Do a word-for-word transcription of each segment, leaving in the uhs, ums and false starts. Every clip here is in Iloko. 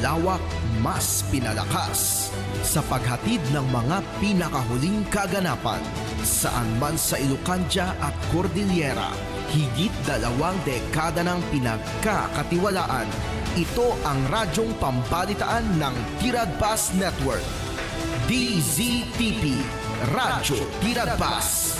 lawak mas pinalakas sa paghatid ng mga pinakahuling kaganapan. Saan man sa Ilocandia at Cordillera, higit dalawang dekada nang pinagkakatiwalaan. Ito ang radyong pambalitaan ng Tiradpas Network. D Z T P, Radyo Tiradpas.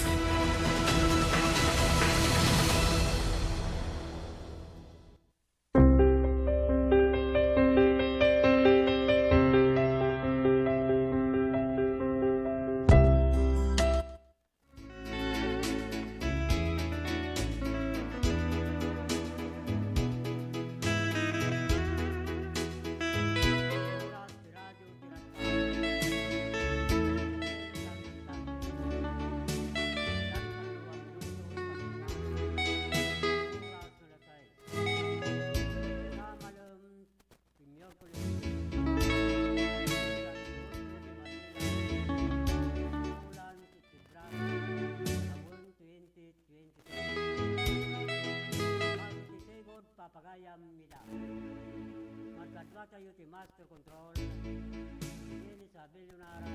February, taon twenty twenty-three. Pagtisigod, papagayam ida. Magkadua tayo ti master control. Ini sa Billionaire.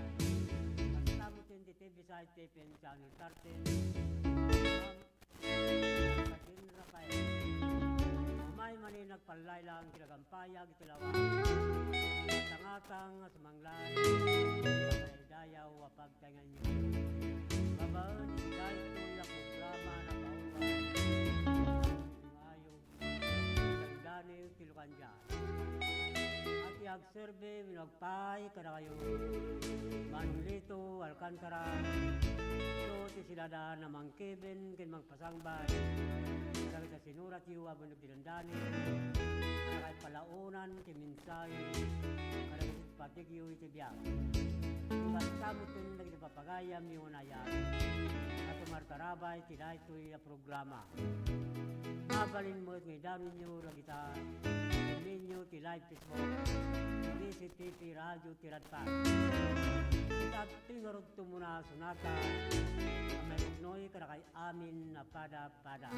Basta mo twenty T V side T P N channel thirteen. Kadin Rafael. Umay manen nagpallaylang kinagampayag iti lawas. Tangatang nga sumanglay. Dayaw a pagtaynganyo. Babaen iti daytoy a programa, napauluan ti ayup, San Daniel, Tilucandia. Iti agserbi wenno agpay kadakayo, Manolito Alcantara, isu ti siladan a mangkeben ken mangpasangbay kadagiti sinuratyo a benneg ti dandani, kadagiti palaonan ti mensahe, kadagiti patigyo iti biag. Basta mo ten dagiti papagayamyo nga nayan a tumartarabay ti daytoy a programa. Mabalin met nga idanonyo dagita, iminyo ti live Facebook, D Z T P Radio Tiradpas. Ita ti ngarudto mo na sonata, a mairuknoy kadakay amin a pada-pada.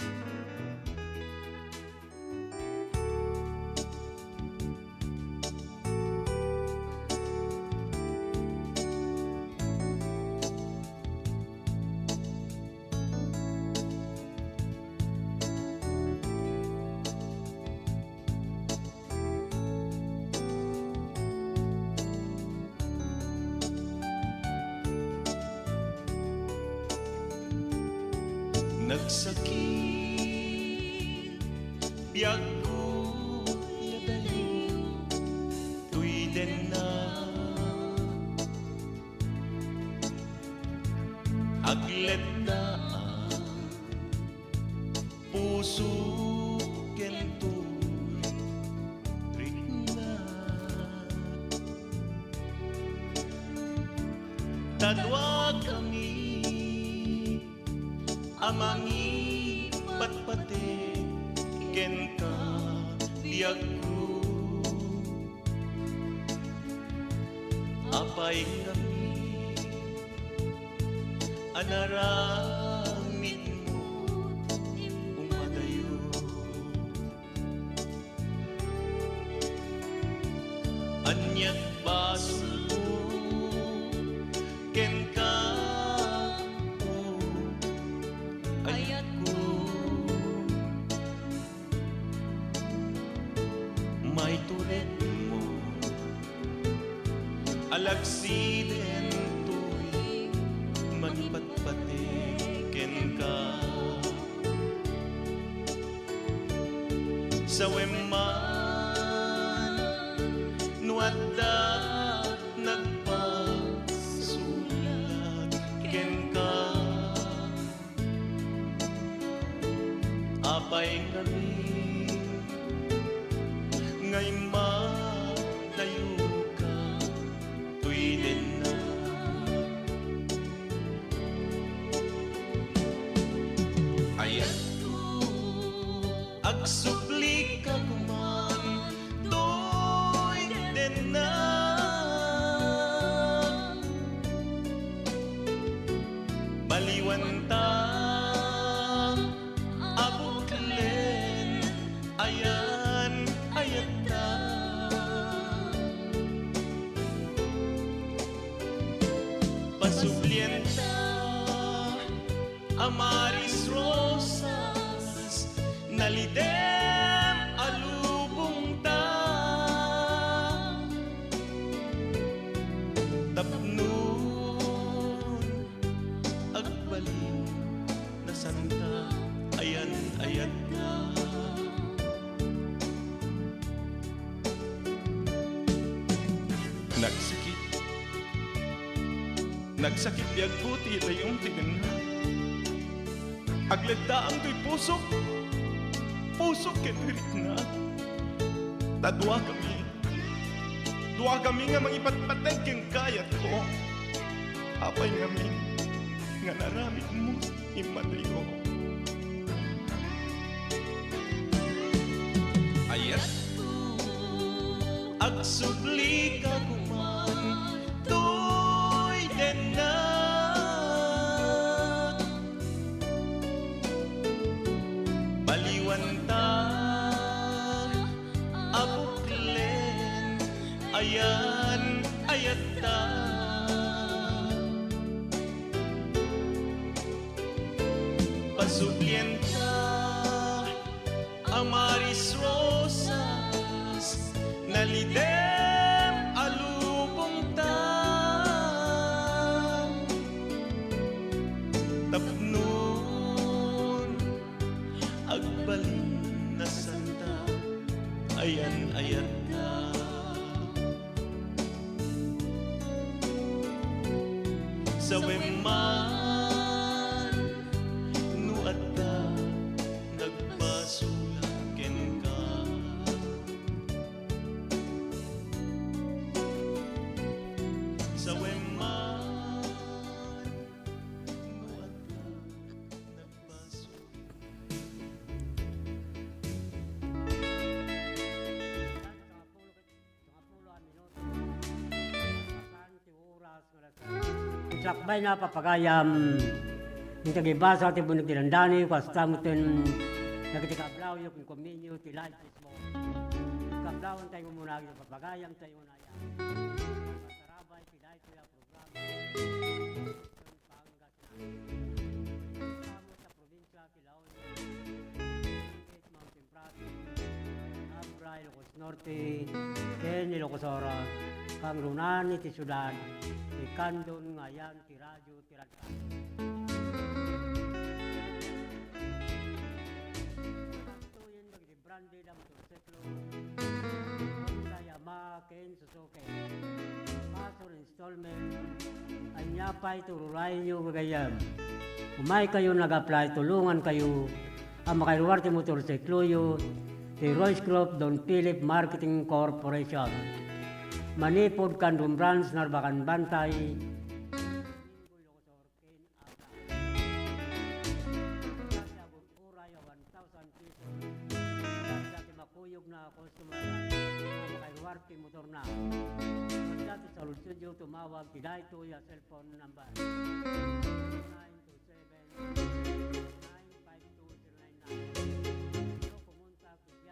Nagsakit biagko, nadaliw toy denna. Agletda a puso ken toy rikna. Ta duakami a mangipatpati kenka, biagko. Apay ngamin a naramidmo, umadayo. Aniat basolmo kenka, o ayatko. Maituredmo a lagsidento ti mangipatpati kenka. Sawem man no adda nagpasulat kenka. Apay ngamin nga immadayoka toy denna. Ayatko, agsubli ka koman toy denna. Baliwanta a buklen Sublienta, Amaris Rosas, nalidem a lubongta. Tapno agbalin a santa, ayan-ayatta. Nagsakit. Nagsakit ti agguti, dayum ti denna. Agleddaang toy pusok. Pusok ket rikna. Ta dua kami. Dua kami nga mangipatpateg ken kayatko. Apay ngamin nga naramidmo? Immatrio. Ayat. Agsubli ka koma toy dennak. Baliwanta a buklen, ayan-ayatta. Pasublienta, Amaris Rosas, nalidem a lubongta. Tapno agbalin a santa, ayan-ayatta. Sawem man no adda nagbasol kenka. Sawem man no adda nagbasol. Sangapulo a minuto. Pasan ti oras nga alas sais. Sakbay na papagayam. Iti agibasa ti Buneg ti Dandani, kasta met dagiti kablawyo ken kuminyo ti live Facebook. Kablawan tayo muna iti papagayam tayo na yan. Sarabay ti daytoy a programa. Pangasinan. Sa probinsya ti La Union, Mountain Province, Abra, Ilocos Norte, ken Ilocos Sur, kangrunan iti siudad ti Candon nga ayan ti radyo ti Radcast. Sakto yen dagiti branded a motorsiklo, Honda, Yamaha, ken Suzuki. Paso installment, ania pay ti urayyo gagayyem? Umaykayo nag-apply, tulongankayo a makairuar ti motorsikloyo ti Royce Group Don Philip Marketing Corporation. Manipud Candon Branch, Narbacan Bantay. Thousand pesos. Dagiti makuyog na customer nga makairuar ti motorna. Dagiti saludsodyo, tumawag ti daytoy a cellphone number, nine two seven, nine five two zero nine nine. Kumontak iti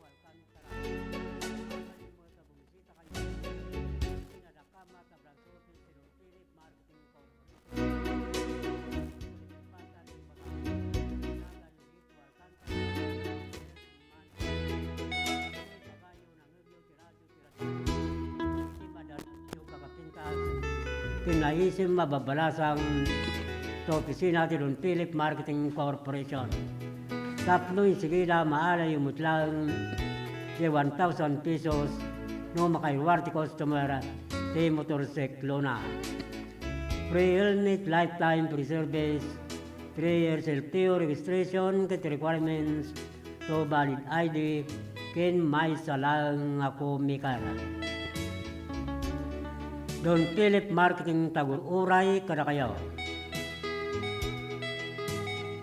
Alcantara. Bumisita kayo. Pinadakama ta branch office ti Don Philip Marketing Corporation. Ken naisim a babbalasang ti opisina ti Don Philip Marketing Corporation. Tapno insigida, maalayo met laeng ti one thousand pesos no makairuar ti customer ti motorsiklona. Free helmet, lifetime free service, three years L T O registration ket requirements to valid I D, ken maysa laeng a co-maker. Don Philip Marketing, tagur-uray kadakayo.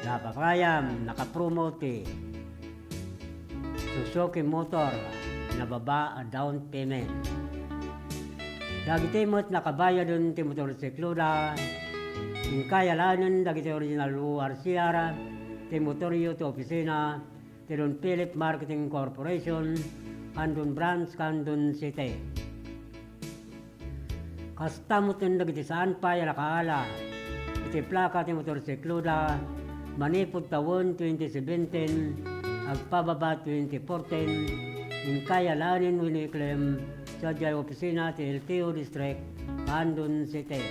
Napapagayam, nakapromote. Suzuki Motor, nababa a down payment. Dagiti met nakabayaden ti motorsikloda, inkay alaenen dagiti original O R C R ti motoryo ti opisina ti Don Philip Marketing Corporation, Candon Branch, Candon City. Kasta met dagiti saan pay a nakaala iti plaka ti motorsikloda manipud tawen twenty seventeen agpababa twenty fourteen, inkay alaenen wenno iklem sadiay opisina ti L T O District, Candon City.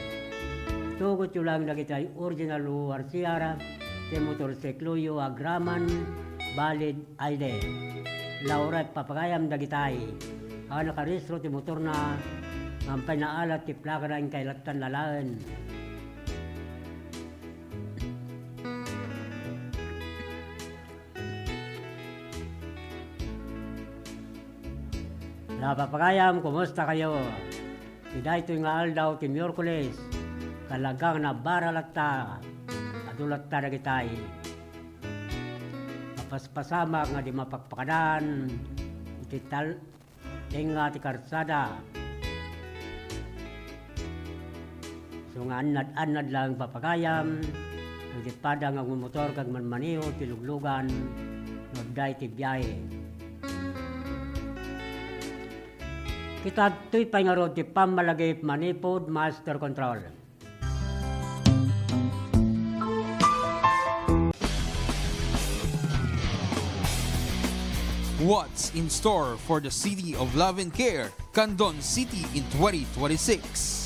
Tugotyo laeng dagiti original O R C R ti motorsikloyo agraman valid I D. La uray papagayam dagitay a nakarehistro ti motorna, ngem pay naalat ti plakana inkay lattan alaen. La papagayam, kumusta kayo? Iti daytoy nga aldaw ti Miyerkules, talagang nabara latta, adu latta dagitay. Mapaspasamak nga di mapakpakadan iti tal-, tengnga ti karsada. So nga annad-annad laeng papagayam, iti pada nga agmumotor ken agmanmaneho ti luglugan, no adda iti biahe. Kita adtoy pay ngarud ti pammalagip manipud master control. What's in store for the City of Love and Care, Candon City in twenty twenty-six?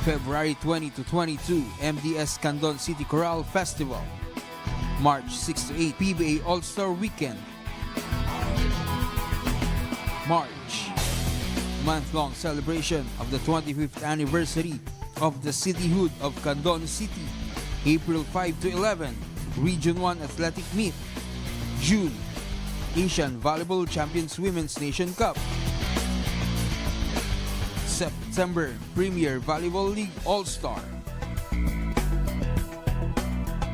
February twenty to twenty-two, M D S Candon City Chorale Festival. March six to eight, P B A All-Star Weekend. March, month-long celebration of the twenty-fifth anniversary of the Cityhood of Candon City. April five to eleven, Region one Athletic Meet. June, Asian Volleyball Champions Women's Nation Cup. September, Premier Volleyball League All-Star.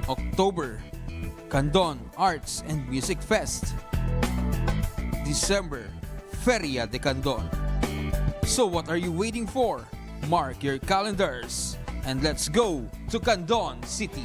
October, Candon Arts and Music Fest. December, Feria de Candon. So what are you waiting for? Mark your calendars and let's go to Candon City.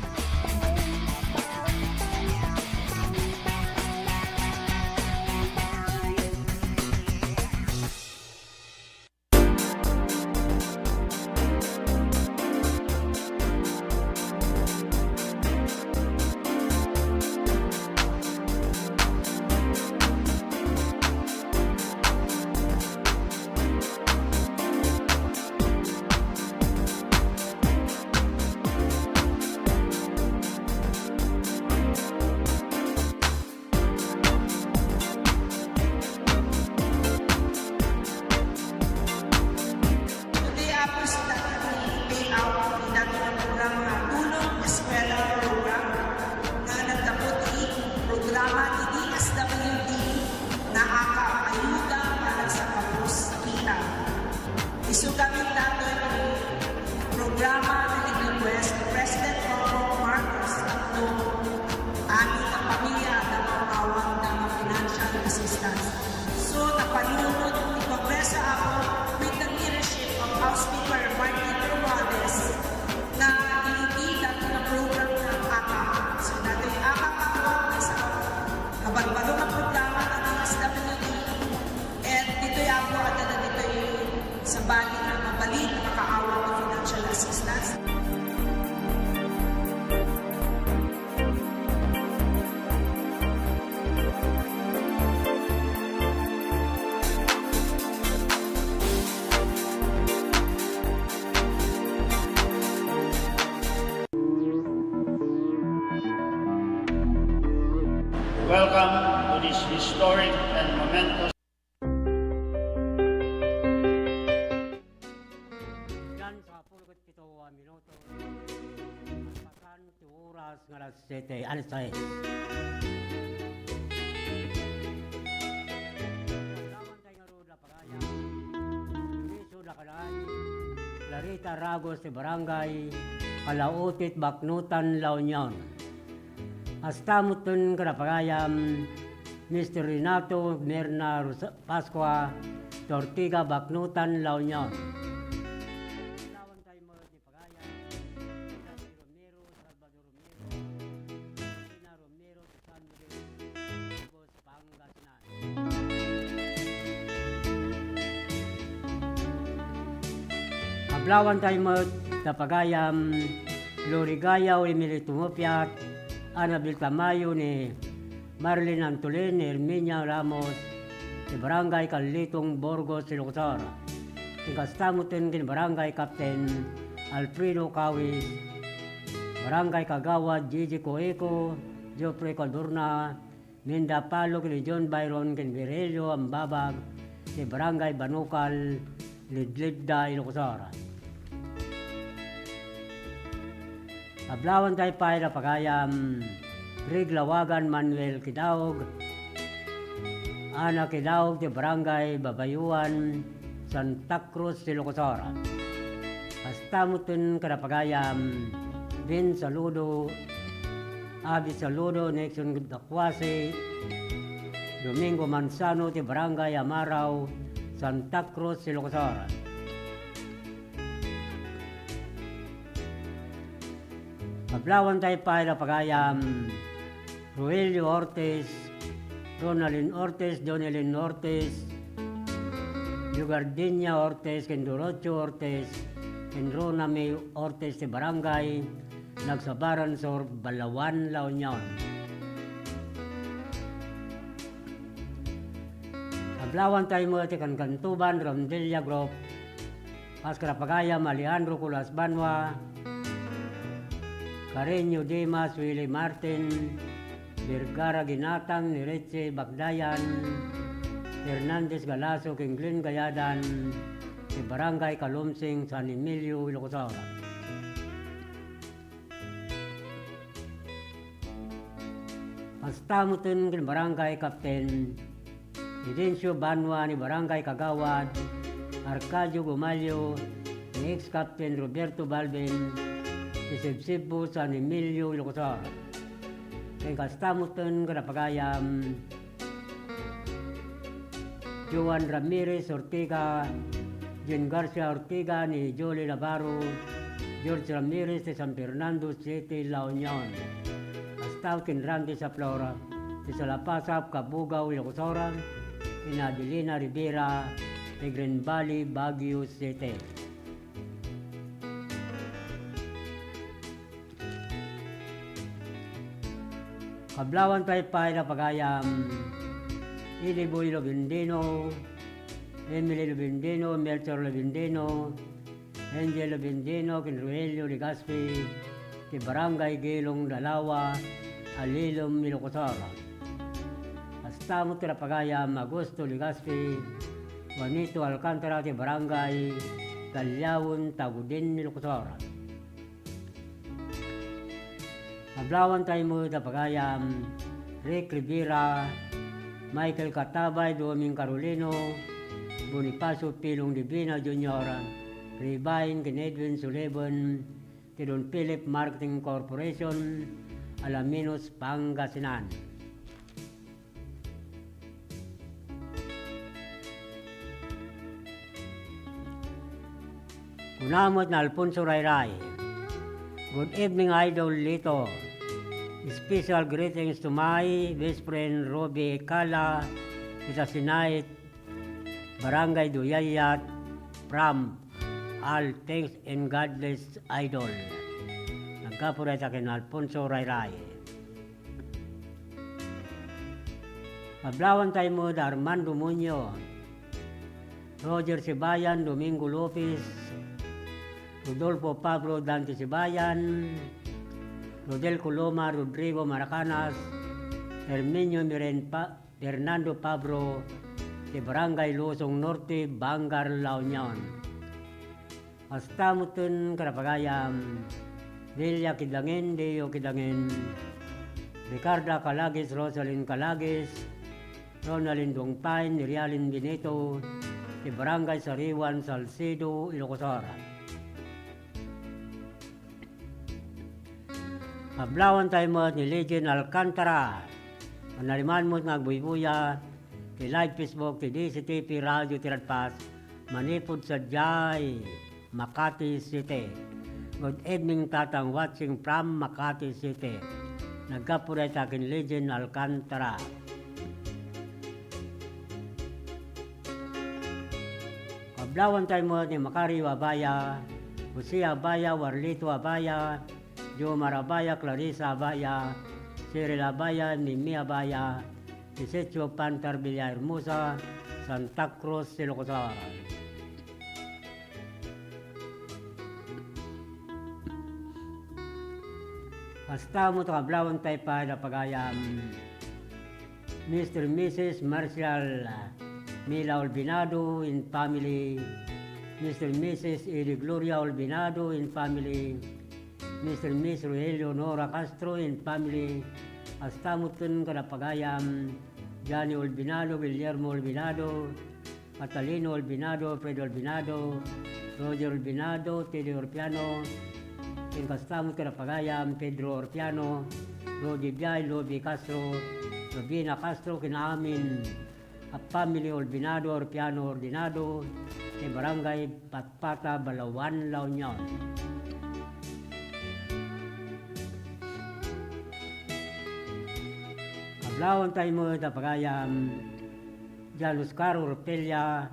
Today, Apo, sida ti pay out iti daytoy nga programa nga Tulong Eskwela Program nga naggapu ti programa ti D S W D nga AKAP, Ayuda para sa Kapos Kita. Isu gamin daytoy ti programa nga nag-request ni President Bongbong Marcos tapno amin nga pamilya adda maawatda nga financial assistance. So, napanunot ti Kongreso, Apo, with the leadership of House Speaker Martin Romualdez, nga ilingi daytoy nga program nga AKAP. So, daytoy AKAP, Apo, maysa a barbaro nga programa ti D S W D, and ditoy, Apo, adda ditoy sabali nga mabalin a makaawat ti financial assistance. Welcome to this historic and momentous Diyan sa pulpit pito a minuto, pasan ti oras nga alas siete, alas sais. Lawan tayo nga road, Lapagaya. Luiso, Lacalan. Clarita Ragos ti Barangay Calautit, Baknotan, La Union. Kasta metten, Kalapagayam, Mister Renato Merna Rosa-, Pascua, Ortiga, Baknotan, La Union. Adlawan tayo mo ti pagayam, David Romero, Salvador Romero, Rina Romero, San Miguel, Burgos, Pangasinan. Adlawan tayo met ta pagayam, Glory Gayaw, Emily Tumupiat, Annabel Tamayo ni Marlene Antolin, Herminia Ramos, ti Barangay Carlitong, Burgos, Ilocos Sur. Ken kasta metten ken Barangay Captain Alfredo Cawis, Barangay Kagawad Gigi Coeco, Geoffrey Cadorna, Minda Palo ken ni John Byron ken Virgilio Ambabag ti Barangay Banukal, Lidlidda, Ilocos Sur. Adlawan tayo pay la pagayam, Riglawagan Manuel Kidaog, Ana Kidaog ti Barangay Babayuan, Santa Cruz, Ilocos Sur. Kasta metten kada pagayam, Ben Saludo, Abi Saludo, Nixon Dacuase, Domingo Manzano ti Barangay Amarao, Santa Cruz, Ilocos Sur. Adlawan tayo pay la pagayam, Rogelio Ortiz, Ronaldin Ortiz, Jonelin Ortiz, Jugardenia Ortiz, ken Dorocho Ortiz, ken Rona May Ortiz ti Barangay Nagsabaran Sur, Balaoan, La Union. Adlawan tayo mo ti Kankantuban Rondelia Group, Pascal Apagayam, Alejandro Culas Banua, Carreño Dimas, Willie Martin, Vergara Ginatang, ni Richie Bagdayan, Hernandez Galaso, ken Glenn Gayadan, ti Barangay Kalumsing, San Emilio, Ilocos Sur. Kasta metten ken Barangay Captain Fidencio Banua ni Barangay Kagawad, Arcadio Gumalio, ni ex-Captain Roberto Balbin, ti Sibsibbo, San Emilio, Ilocos Sur. Ken kasta metten kada pagayam, Joan Ramirez Ortega, Jean Garcia Ortega, ni Jolie Lavaro, George Ramirez ti San Fernando City, La Union. Kasta ken Randy Saplora, ti Salapasap, Cabugao, Ilocos Sur, ken Adelina Rivera, ti Green Valley, Baguio City. Kablawan tayo pay la pagayam, Iliboy Lobendino, Emily Lobendino, Melchor Lobendino, Angel Lobendino, ken Rogelio Legaspi, ti Barangay Gilong Dalawa, Alilom, Ilocos Sur. Kasta met ti pagayam, Augusto Legaspi, Juanito Alcantara, ti Barangay Galiaon, Tagudin, Ilocos Sur. Ablawan tayo met a pagayam, Rick Rivera, Michael Katabay, Doming Carolino, Bonifacio Pilong Divina Junior, Ray Vine, ken Edwin Sullivan, ti Don Philip Marketing Corporation, Alaminos, Pangasinan. Kuna met ni Alfonso Rayray. Good evening, Idol Lito. Special greetings to my best friend Robbie Cala, ita Sinait, Barangay Duyayat, from All thanks and God bless, Idol. Naggapu dayta ken Alfonso Rayray. Ablawan tayo met da Armando Muñoz, Roger Sibayan, Domingo Lopez, Rodolfo Pablo, Dante Sibayan, Rodel Coloma, Rodrigo Maracanas, Herminio Miren Pa-, Fernando Pabro, ti Barangay Luzon Norte, Vanguard, La Union. Kasta metten kada pagayam, Delia Kidangen, Deo Kidangen, Ricarda Calagis, Rosalyn Calagis, Ronaldin Dongpain, Rialin Benito, ti Barangay Sariwan, Salcedo, Ilocos Sur. Ablawan tayo met ni Legend Alcantara, Mannariman met nga agbuybuya ti live Facebook ti D C T P Radio ti Radpas manipud sadiay Makati City. Good evening, Tatang, watching from Makati City. Naggapu dayta ken Legend Alcantara. Kablawantay met ni Macario Abaya, Jose Abaya, Warlito Abaya, Jomar Abaya, Clarissa Abaya, Cyril Abaya, Mimi Abaya, Isetio Pantar Villahermosa, Santa Cruz, Ilocos Sur. Kasta met kablawantay pay da pagayam Mister Missus Marcial Mila Olvinado and family, Mister Missus Eli Gloria Olvinado and family, Mister Miss Rogelio Nora Castro and family, kasta metten kada pagayam Johnny Olvinado, Guillermo Olvinado, Catalino Olvinado, Fred Olvinado, Roger Olvinado, Teddy Orpiano, ken kasta met kada pagayam Pedro Orpiano, Rudy Biay, Lobi Castro, Robina Castro, ken amin a family Olvinado, Orpiano, Ordinado, ti Barangay Patpata, Balaoan, La Union. Kablawantay met da pagayam Jan Oscar Orpella,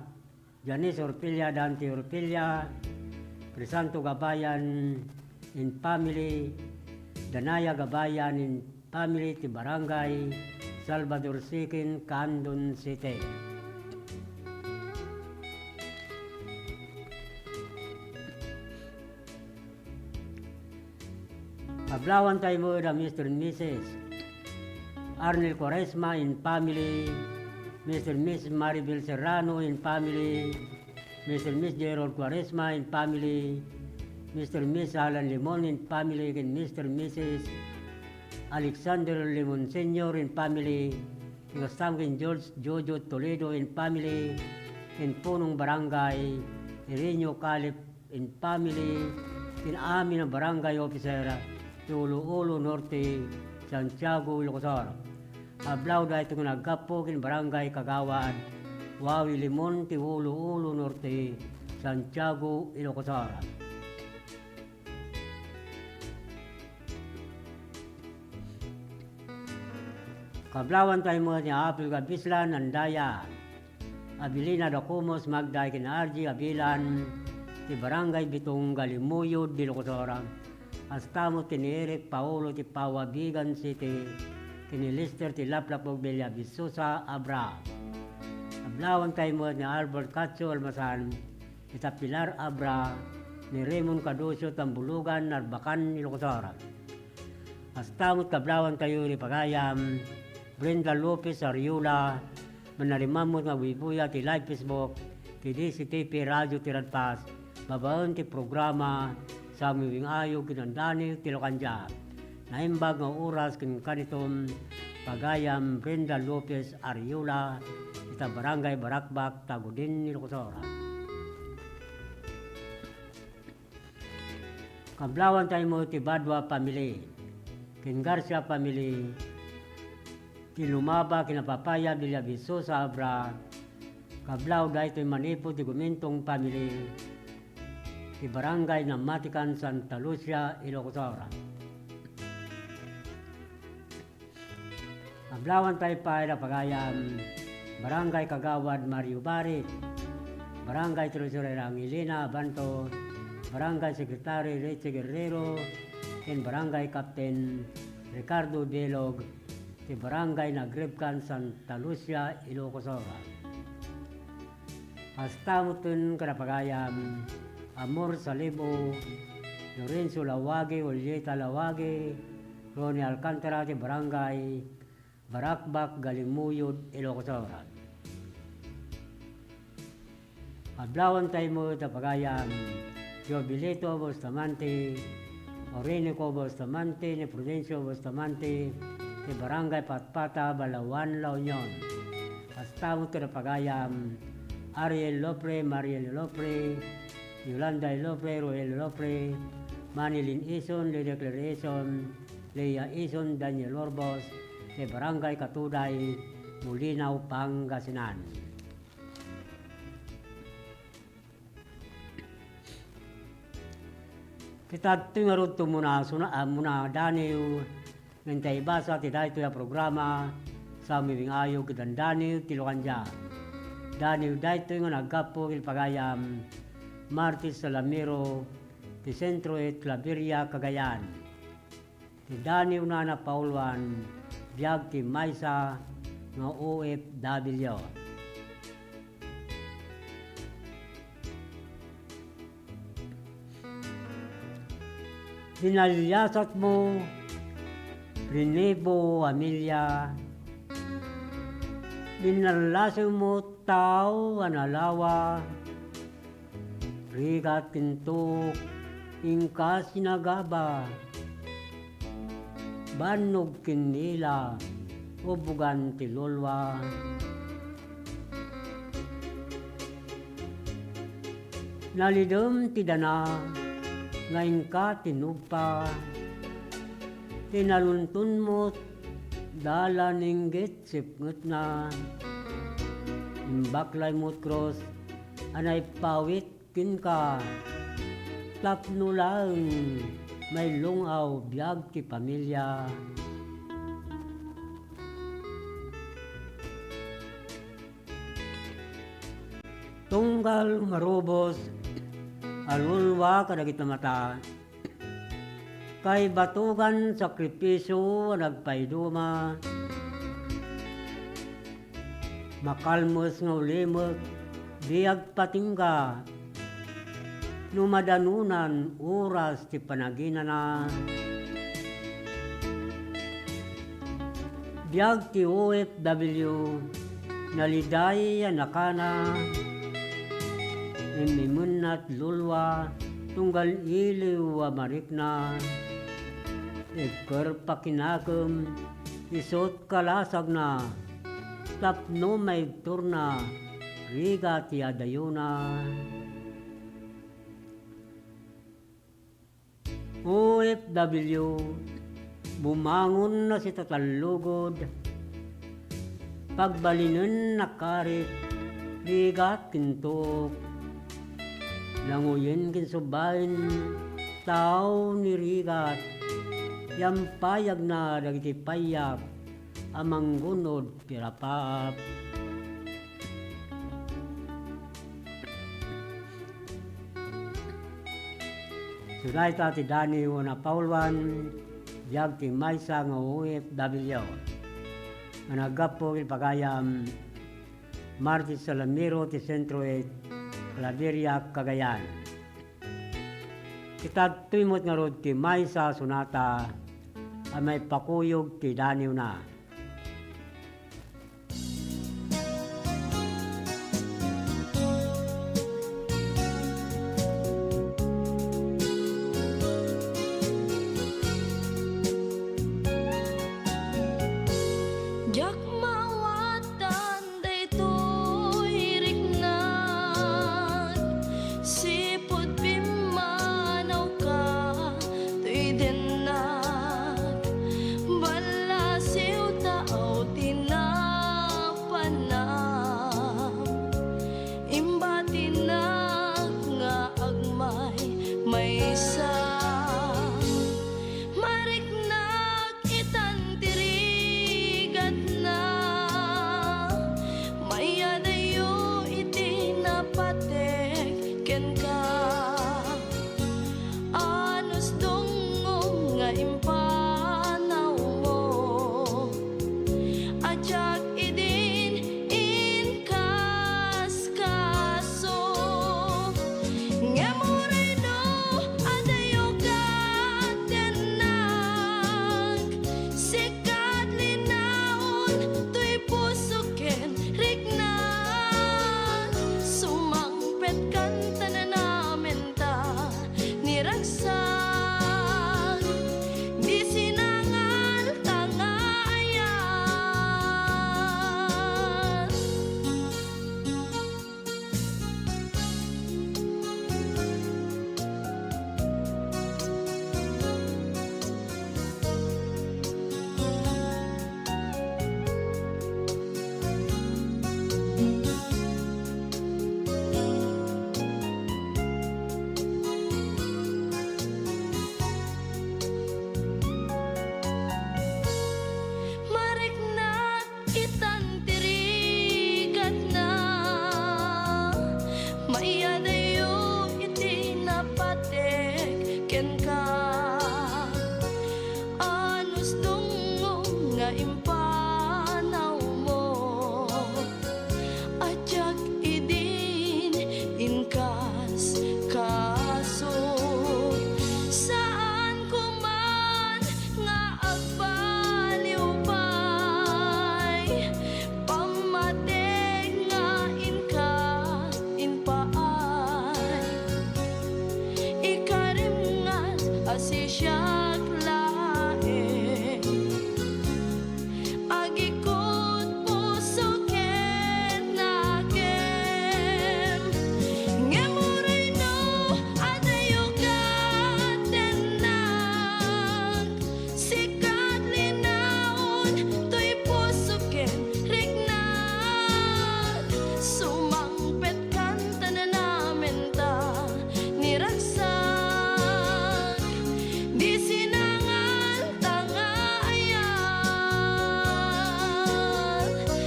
Janice Orpella, Dante Orpella, Crisanto Gabayan and family, Danaya Gabayan and family ti Barangay Salvador Second, Candon City. Kablawantay met da Mister and Missus Arnel Cuaresma and family, Mister and Missus Maribel Serrano and family, Mister and Miss Gerald Cuaresma and family, Mister and Miss Alan Limon and family, ken Mister and Missus Alexander Limon Senior and family, ken kasta met ken George Jojo Toledo and family, ken punong barangay Irenio Calip and family, ken amin a barangay officer ti Ulu-Ulu Norte, Santiago, Ilocos Sur. Ablaw daytoy nga naggapu ken barangay kagawad Wawi Limon ti Ulu-Ulu Norte, Santiago, Ilocos Sur. Kablawantay met ni Apil Gabislan Andaya, Abilina da Cumos Magday ken Arji Abilan ti Barangay Bitong, Galimuyod, Ilocos Sur. Kasta met ken ni Eric Paolo ti Pawabigan City, ken ni Lester ti Laplapog Villavisosa, Abra. Kablawantay met ni Albert Cacho Almasan, ita Pilar Abra, ni Raymond Caducio Tambulugan, Narbacan, Ilocos Sur. Kasta met kablawantayo ni pagayam Brenda Lopez Ariola, mannariman met nga agbuybuya ti live Facebook ti D C T P Radio ti Radpas, babaen ti programa Sanguingayog ken Andani ti Lokandia. Naimbag nga oras ken kanitom, pagayam Brenda Lopez Ariola, ita Barangay Barakbak, Tagudin, Ilocos Sur. Kablawantay met ti Badua family, ken Garcia family, ti Lumaba ken Apapaya Villavisosa Abra, kablaw daytoy manipud ti Gumentong family, ti Barangay Namatican, Santa Lucia, Ilocos Sur. Kablawantay pay da pagayam Barangay Kagawad Mario Barit, Barangay Treasurer Angelina Abanto, Barangay Secretary Richie Guerrero, ken Barangay Captain Ricardo Belog, ti Barangay Nagribkan, Santa Lucia, Ilocos Sur. Kasta metten kada pagayam Amor Salibo, Lorenzo Lawagi, Julieta Lawagi, Ronnie Alcantara ti Barangay Barakbak, Galimuyod, Ilocos Sur. Kablawantay met da pagayam Jobilito Bustamante, Orinico Bustamante, ni Prudencio Bustamante, ti Barangay Patpata, Balaoan, La Union. Kasta met kada pagayam Ariel Lopre, Mariel Lopre, Yolanda Lopre, Roel Lopre, Manilyn Ison, Lily Claire Ison, Leia Ison, Daniel Orbos, ti Barangay Katuday, Molino, Pangasinan. Kitadtoy ngarud ti umuna, suna-, ah, umuna daniw, ngem ta ibasa ti daytoy a programa, sa miming-ayog ket dandaniw ti lukandia. Daniw daytoy nga naggapu iti pagayam, Martis Salamero, ti Sentro iti Claveria, Cagayan. Ti daniwna a napauluan, biag ti maysa nga O F W. Dinaliasatmo, Renibo Amelia. Dinallasewmo, tao a nalawa. Rigat ken tuok, inka sinagaba. Bannog ken ila, ubogan ti lulua. Nalidem ti dana nga inka tinubpa. Ti naluntonmo, dalan inggit sipngetna. Imbaklaymo ti krus a naipawit kenka, tapno laeng mailung-aw biag ti pamilia. Tunggal marubos a lulua kadagiti mata, kaibatugan sakripisio a nagpaiduma. Makalmes nga ulimek, di agpatingga. No madanunan oras ti panaginana. Biag ti O F W, naliday a nakana, imimennat lulua, tunggal iliw a marikna. Igker pakinakem, isut kalasagna, tapno maigturna, rigat ti adayona. O F W, bumangon a sitatallugod, pagbalinen a karit, rigat ken tuok, nanguyen ken subbaen, tao ni rigat, ti ampayagna dagiti payag a manggunod ti rapaap. Dayta ti daniw a napauluan, biag ti maysa nga O F W nga naggapu iti pagayam Martis Salamero ti Sentro iti Claveria, Cagayan. Kitadtoy met ngarud ti maysa a sonata a maipakuyog ti daniwna. Diak maawatan daytoy riknak, sipud pimmanawka toy dennak, ballasiw tao ti napanam. Imbatinak nga agmaymaysa, mariknak itan ti rigatna. Siak laeng, agikut puso ken nakem. Ngem uray no adayo ket tennak, sika ti linaon toy puso ken riknak. Sumangpet kan ta nanamenta ni ragsak, di sinangalta nga ayat.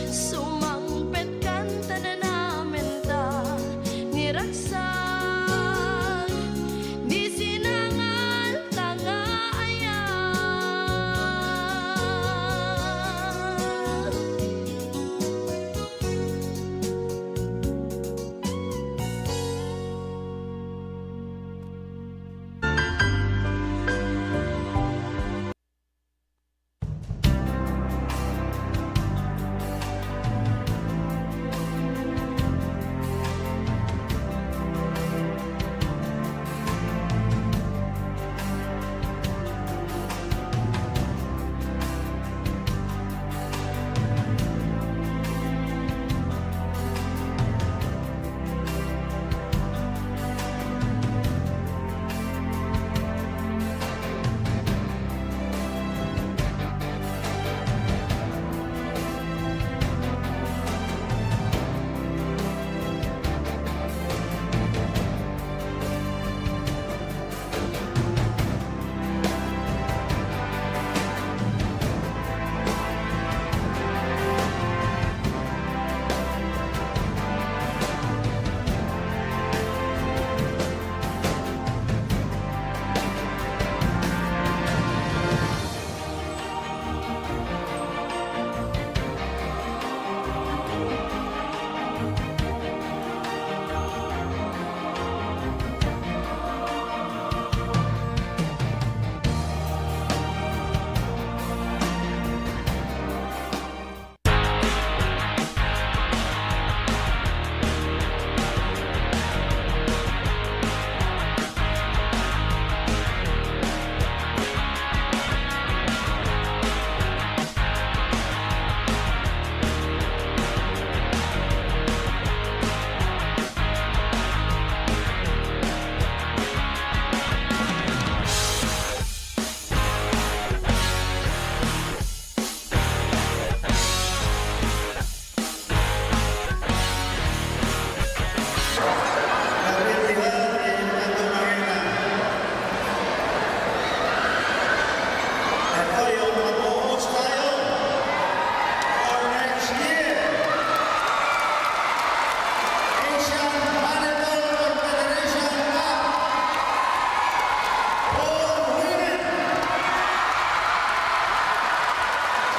Sumangpet kan ta nanamenta ni ragsak, di sinangalta nga ayat.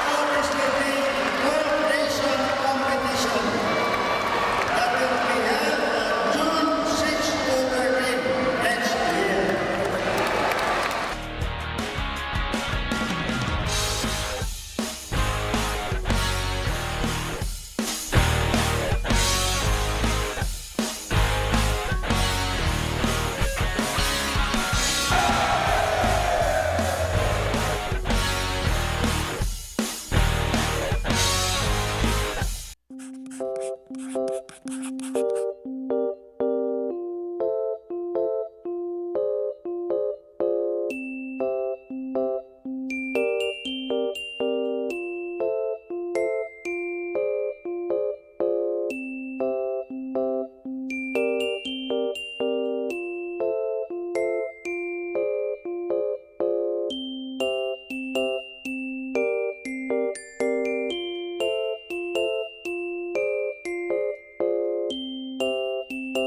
Obviously, the World Nation Competition that will be held on June six to thirteen next year.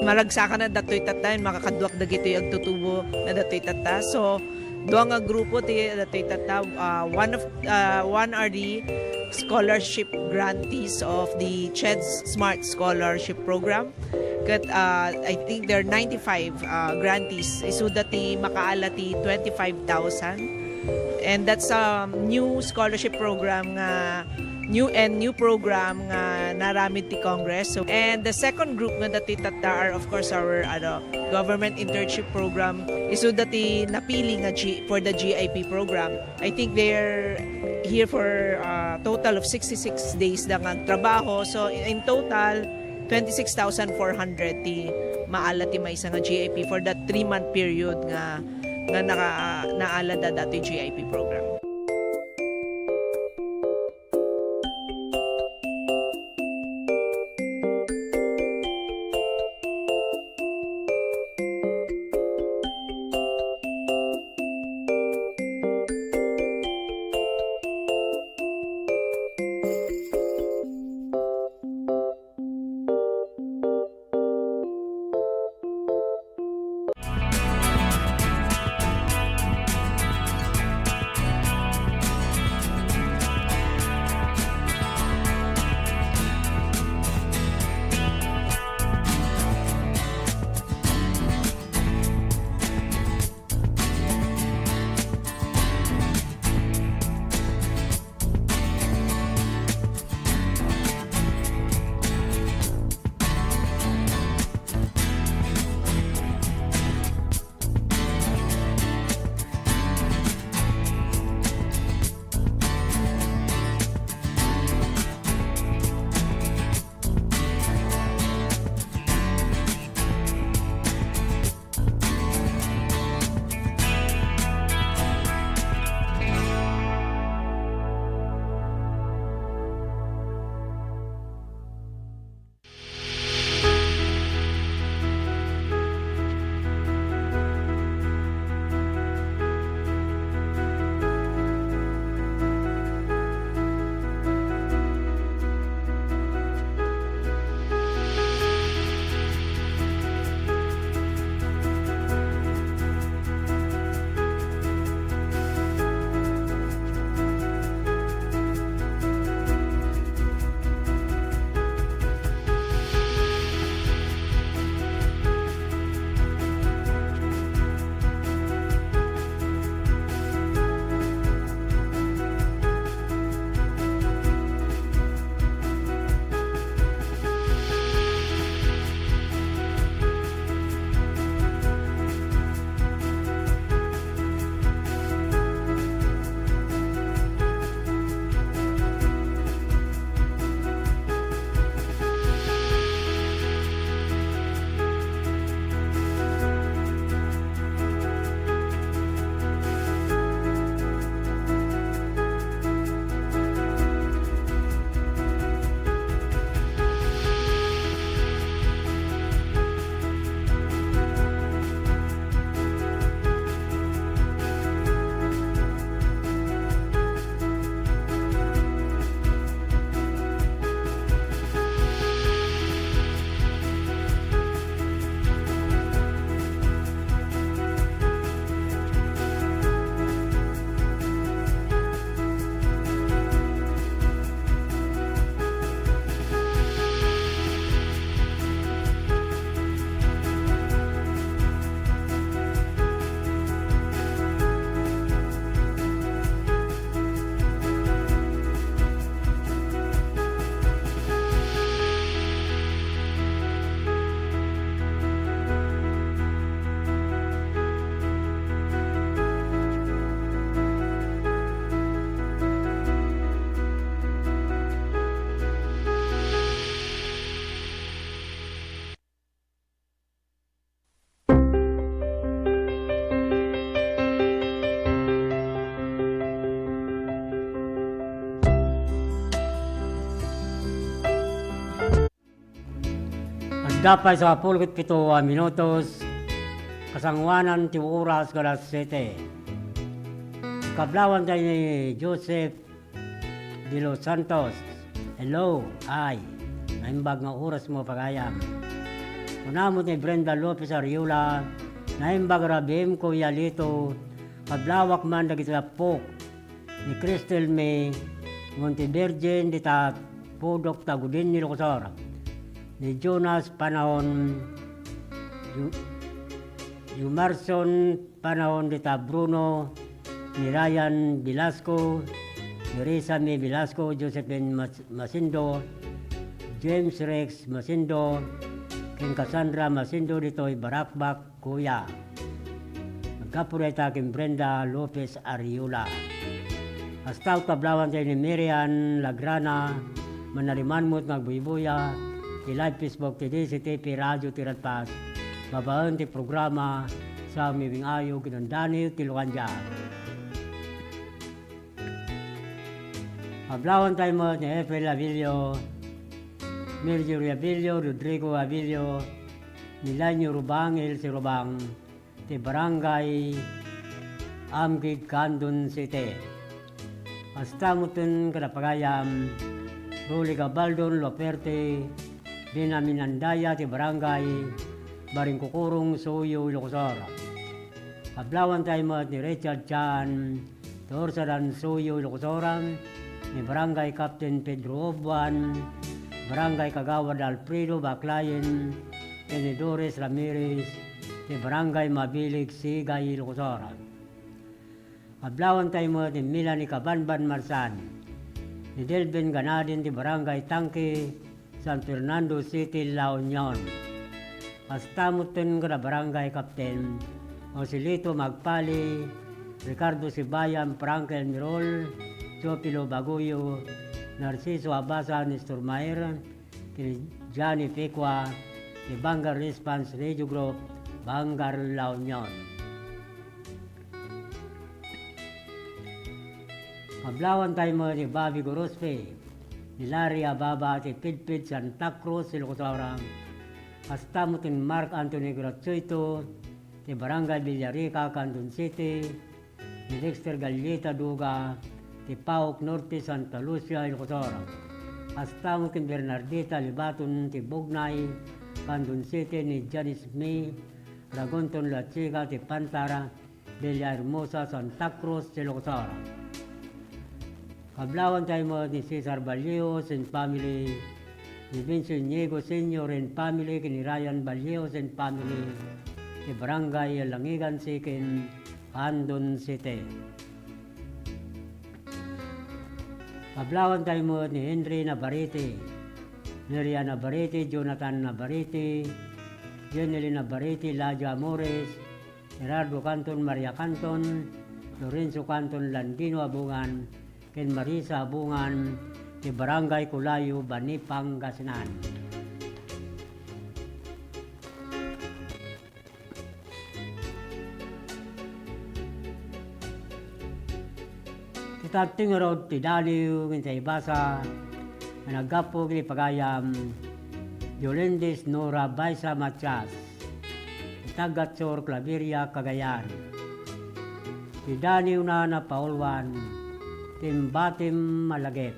Maragsakan a datoy tatta, makakaduak dagitoy agtutubo na datoy tatta. So, dua nga grupo ti datoy tatta. Ah, one of, ah, one are the scholarship grantees of the CHED's Smart Scholarship Program. Ket, ah, I think there are ninety-five, ah, grantees. Isuda ti makaala ti twenty-five thousand. And that's a new scholarship program nga new and new program nga naaramid ti Congress. So, and the second group nga dati tatta are, of course, our, ano, government internship program. Isu dati napili nga G-, for the G I P program. I think they're here for a total of sixty-six days da nga trabaho. So, in, in total, twenty-six thousand four hundred ti maala ti maysa nga G I P for that three-month period nga, nga naka-, naala da dati G I P program. Adda pay sangapulo ket pito a minutos, kasangoanan ti oras nga alas siete. Kablawan tayo ni Joseph de los Santos. Hello, ay, naimbag nga oras mo pagayam. Kuna mo ni Brenda Lopez Ariola, naimbag rabiim ko yalito, kablawak man dagiti lapok ni Crystal May Montevirgin dita pudok ta agudin ni Lukosor, ni Jonas Panahon, Ju-, Jumarson Panahon dita Bruno, ni Ryan Velasco, Nerissa May Velasco, Josephine Mas-, Masindo, James Rex Masindo, ken Cassandra Masindo ditoy Baracbac, Cuya. Aggapu dayta ken Brenda Lopez Ariola. Kasta met kablawan tayo ni Mirian Lagrana, manariman met nga agbuybuya ti live Facebook ti D C T P Radio ti Radpas, babaen ti programa Sa Mibing Ayo, Ginandani ti Lukandia. Kablawan tayo met ni April Abilio, Mercury Abilio, Rodrigo Abilio, Milenio Rubang, Elsie Rubang, ti Barangay Amgid, Candon City. Kasta met ken kada pagayam, Rolly Gabaldon Loperte, Benjamin Andaya ti Barangay Baringkukurong, Suyo, Ilocos Sur. Kablawan tayo met ni Richard Chan, ti Ursadan, Suyo, Ilocos Sur, ni Barangay Captain Pedro Obuan, Barangay Kagawad Alfredo Baclayen, ken ni Doris Ramirez, ti Barangay Mabilig, Sigay, Ilocos Sur. Kablawan tayo met ni Melanie Cabanban Marsan, ni Delvin Ganadin ti Barangay Tangke, San Fernando City, La Union. Kasta met ken kada Barangay Captain, Joselito Magpali, Ricardo Sibayan, Frank Elmirol, Teofilo Baguyo, Narciso Abasa, Nestor Mayer, ken ni Johnny Pecua, ti Vanguard Response Radio Group, Vanguard, La Union. Kablawan tayo met ni Bobby Gorospe, ni Larry Ababa ti Pidpid, Santa Cruz, Ilocos Sur. Kasta met ni Mark Anthony Gratuito, ti Barangay Villarica, Candon City, ni Dexter Galleta Duga, ti Paok Norte, Santa Lucia, Ilocos Sur. Kasta met ni Bernardita Libaton ti Bugnay, Candon City, ni Janice May Ragonton Lachiga ti Pantara, Villahermosa, Santa Cruz, Ilocos Sur. Kablawan tayo met ni Cesar Vallejo and family, ni Vince Inigo Senior and family, ken ni Ryan Vallejo and family, ti Barangay Langigan Second, Candon City. Kablawan tayo met ni Henry Navarrete, Neria Navarrete, Jonathan Navarrete, Jenny Navarrete, Ladia Amores, Gerardo Canton, Maria Canton, Lorenzo Canton, Landino Abungan, ken Marisa Abungan, ti Barangay Culayo, Bani, Pangasinan. Ti tateng ngarud ti daniw nga intaybasa nga naggapu iti pagayam, Yolindis Nora Baisa Matias, ti taga-Sur Claveria, Cagayan. Ti daniwna napauluan ti imbatim a lagip.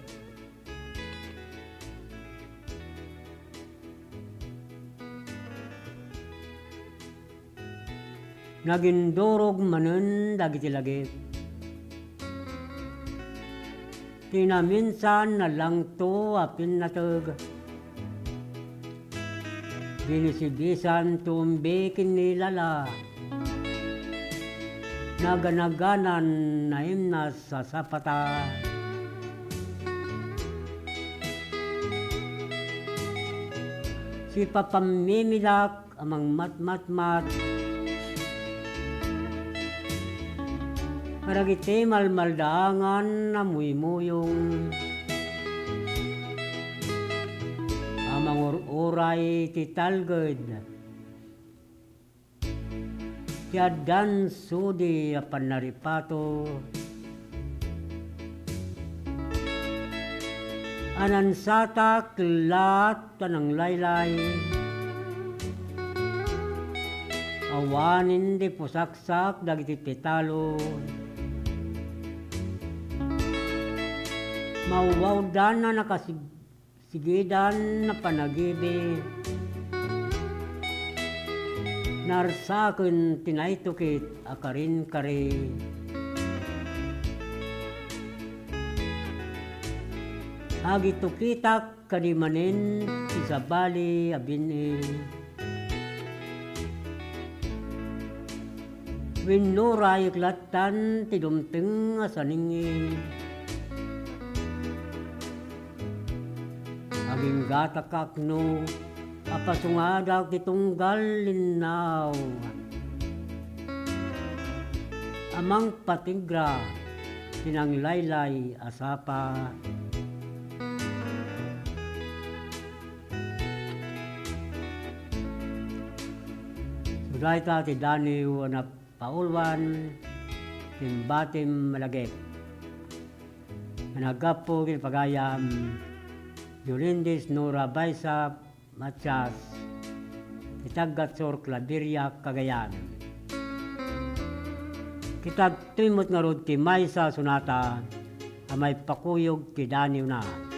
Nagindurog manen dagiti lagip. Ti naminsan nalangto a pinnateg. Binisibisan ti umbi ken ni Lala. Naganaganan naimnas a sapata. Sipapammimilak a mangmatmatmat kadagiti malmaldaangan a muymuyong a mangur-uray ti talged. Ti addan sudi a pannaripato a nansatak laat a nanglaylay. Awanen ti pusaksak dagiti petalo. Mawawdan a nakasig- sigidan a panagibi. Narsaken ti naitukit a karinkari. Agitukitak kadi manen ti sabali a bin-i. Wenno raek lattan ti dumteng a saningngin. Agingga ta kakno a pasungadak ti tunggal linnaw a mangpatigra ti nanglaylay a sapa. Sudayta ti daniw a napauluan ti imbatim a lagip nga naggapu ken pagayam Yolindis Nora Baisa Matias, ti tagga Sur Claveria, Cagayan. Kitagtoy met ngarud ti maysa a sonata a maipakuyog ti daniwna.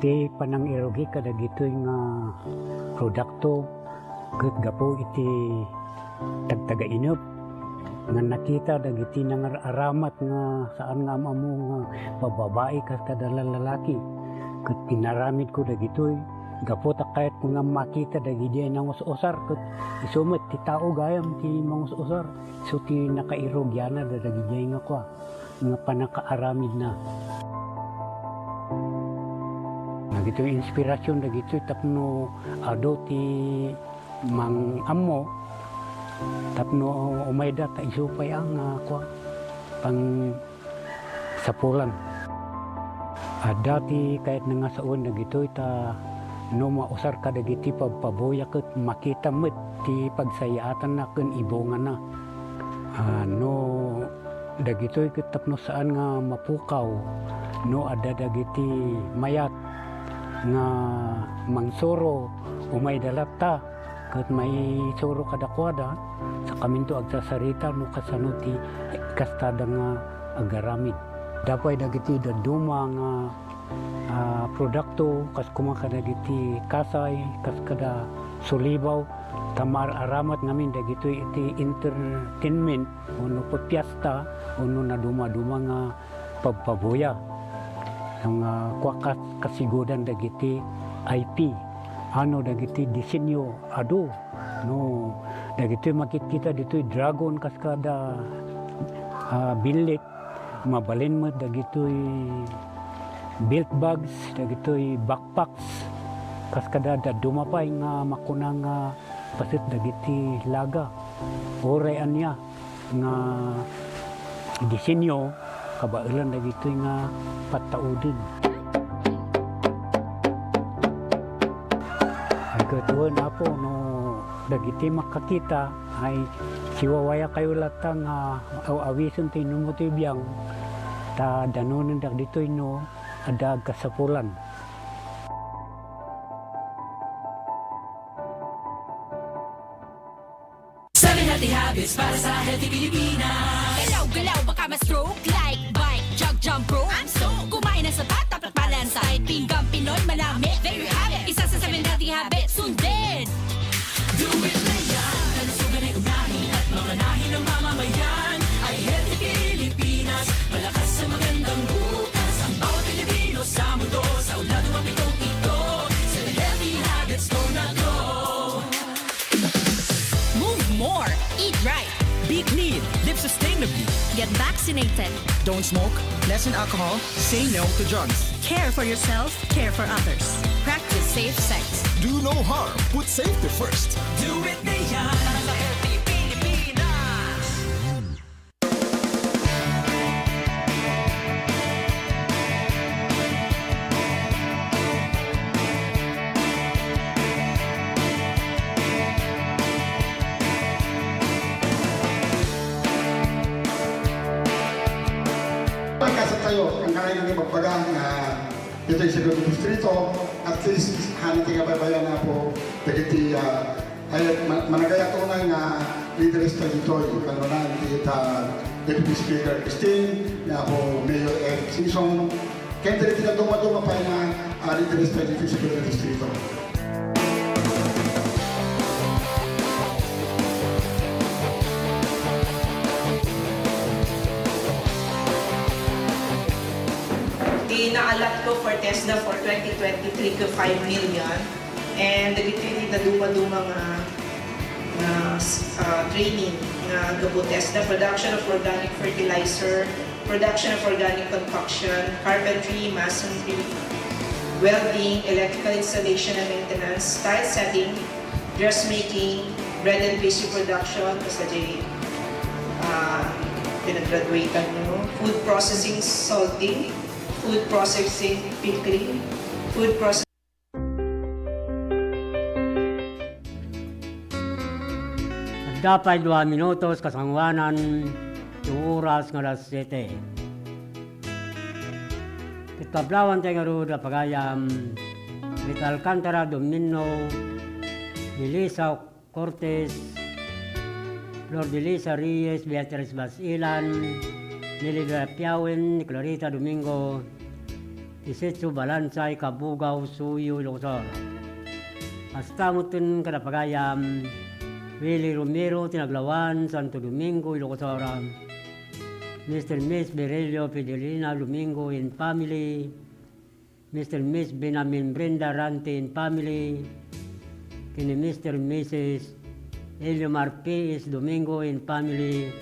Ti panangirugi kadagitoy nga produkto ket gapu iti tagtagainep nga nakita dagiti nangar-aramat nga saan nga am-ammo nga babbabai kas kada lalaki. Ket inaramidko dagitoy gapu ta kayatko nga makita dagidiay nangus-usar ket isu met ti tao gayam ti mangus-usar. Isu ti nakairugianna dagiti nga kua, nga pannakaaramidna. Dagitoy inspirasyon dagitoy tapno adu ti mang-ammo tapno umayda ta isu pay a nga kua, pang sapulan. Adda ti kayatna nga sawen dagitoy ta no mausar kadagiti pabpabuya ket makita met ti pagsayaatanna ken ibungana. Ah, no dagitoy ket tapno saan nga mapukaw, no adda dagiti mayat nga mangsuro, umayda latta ket maisuro kadakuada, sakaminto agsasarita no kasano ti kastada nga agaramid. Adda pay dagiti dadduma nga, ah, produkto, kas koma kadagiti kasay, kas kada sulibaw, ta maar-aramat ngamin dagitoy iti entertainment, wenno piesta, wenno nadumaduma nga pabpabuya. Nga kua kas-, kasigudan dagiti I P, ano dagiti disenyo adu, no, dagitoy makitkita ditoy dragon kas kada, ah, billit, mabalin met dagitoy belt bags, dagitoy backpacks, kas kada dadduma pay nga makuna nga paset dagiti laga. Uray ania nga disenyo, kabaelan dagitoy nga pattauden. Ay, ket wen, Apo, no dagiti makakita, ay siwawayakayo latta nga aw-awisen ti inummo ti biang, ta danonen dagitoy no adda agkasapulan. Seven healthy habits para sa healthy Pilipinas. Galaw-galaw, baka ma-stroke. Like, bike, jog, jump rope. I'm stoked. Kumain ng sapat, dapat balansed. Kahit pinggang Pinoy, manamit. There you have it. Isa sa seven healthy habits. Sundin. Do it na yan. Kalusugan ay unahin at mamanahin ng mamamayan. Ay healthy Pilipinas. Malakas sa magandang bukas. Ang bawat Pilipino sa mundo. Sa ulan o mapitong ito. Seven healthy habits, go na go. Move more. Eat right. Be clean. Live sustainably. Get vaccinated. Don't smoke. Lessen alcohol. Say no to drugs. Care for yourself. Care for others. Practice safe sex. Do no harm. Put safety first. Do it na yan. Para sa healthy Pilipinas. Pagkasat tayo, ang kailangan ibagbaga nga ditoy sa Segundo Distrito, at least, hana ti kabaybayan, Apo, dagiti, ah, ay, ma-, managayat unay nga leaders ta ditoy, kanunay ti ita Deputy Speaker Christine, ni Apo Mayor Eric Singson, ken dagiti dadduma-duma pay nga, ah, leaders ta ditoy sa Segundo Distrito. Ti naalap ko for TESDA for twenty twenty-three ket five million. And dagitoy ti naduma-duma nga, nga, ah, training nga gapu TESDA, production of organic fertilizer, production of organic concoction, carpentry, masonry, welding, electrical installation and maintenance, tile setting, dressmaking, bread and pastry production, basta di, ah, pinag-graduate-an, no? Food processing, salting, food processing, pickling, food processing. Adda pay dua minutos kasangoanan ti oras nga alas siete. Ket pablawan tayo ngarud a pagayam, Rita Alcantara Domino, Melissa Cortez, Flor Delisa Reyes, Beatriz Basilan, Nelly Piawen, Clarita Domingo, Isetso Balansay, Kabugaw, Suyo, Ilocos Sur. Kasta metten kada pagayam, Willie Romero ti naglawan, Santo Domingo, Ilocos Sur. Mister Miss Berelio Fidelina Domingo and family, Mister Miss Benamin Brenda Rante and family, ken ni Mister Missus Eliomar P S Domingo and family,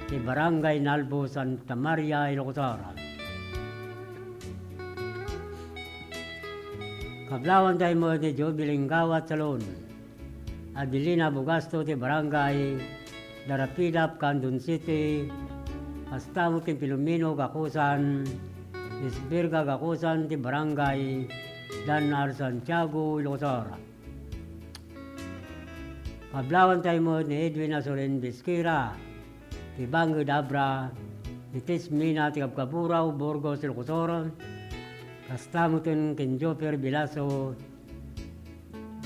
ti Barangay Nalbo, Santa Maria, Ilocos Sur. Kablawan tayo met ni Jubilee Gawat Salon, Adelina Bugasto ti Barangay Darapidap, Candon City, kasta met ken Filomeno Gakusan, Isbirga Gakusan ti Barangay Danar, Santiago, Ilocos Sur. Kablawan tayo met ni Edwin Asoren Bisquera, ti Banged Abra, ti Tismina ti Kabkaburaw, Burgos, Ilocos Sur, kasta metten ken Joper Bilaso,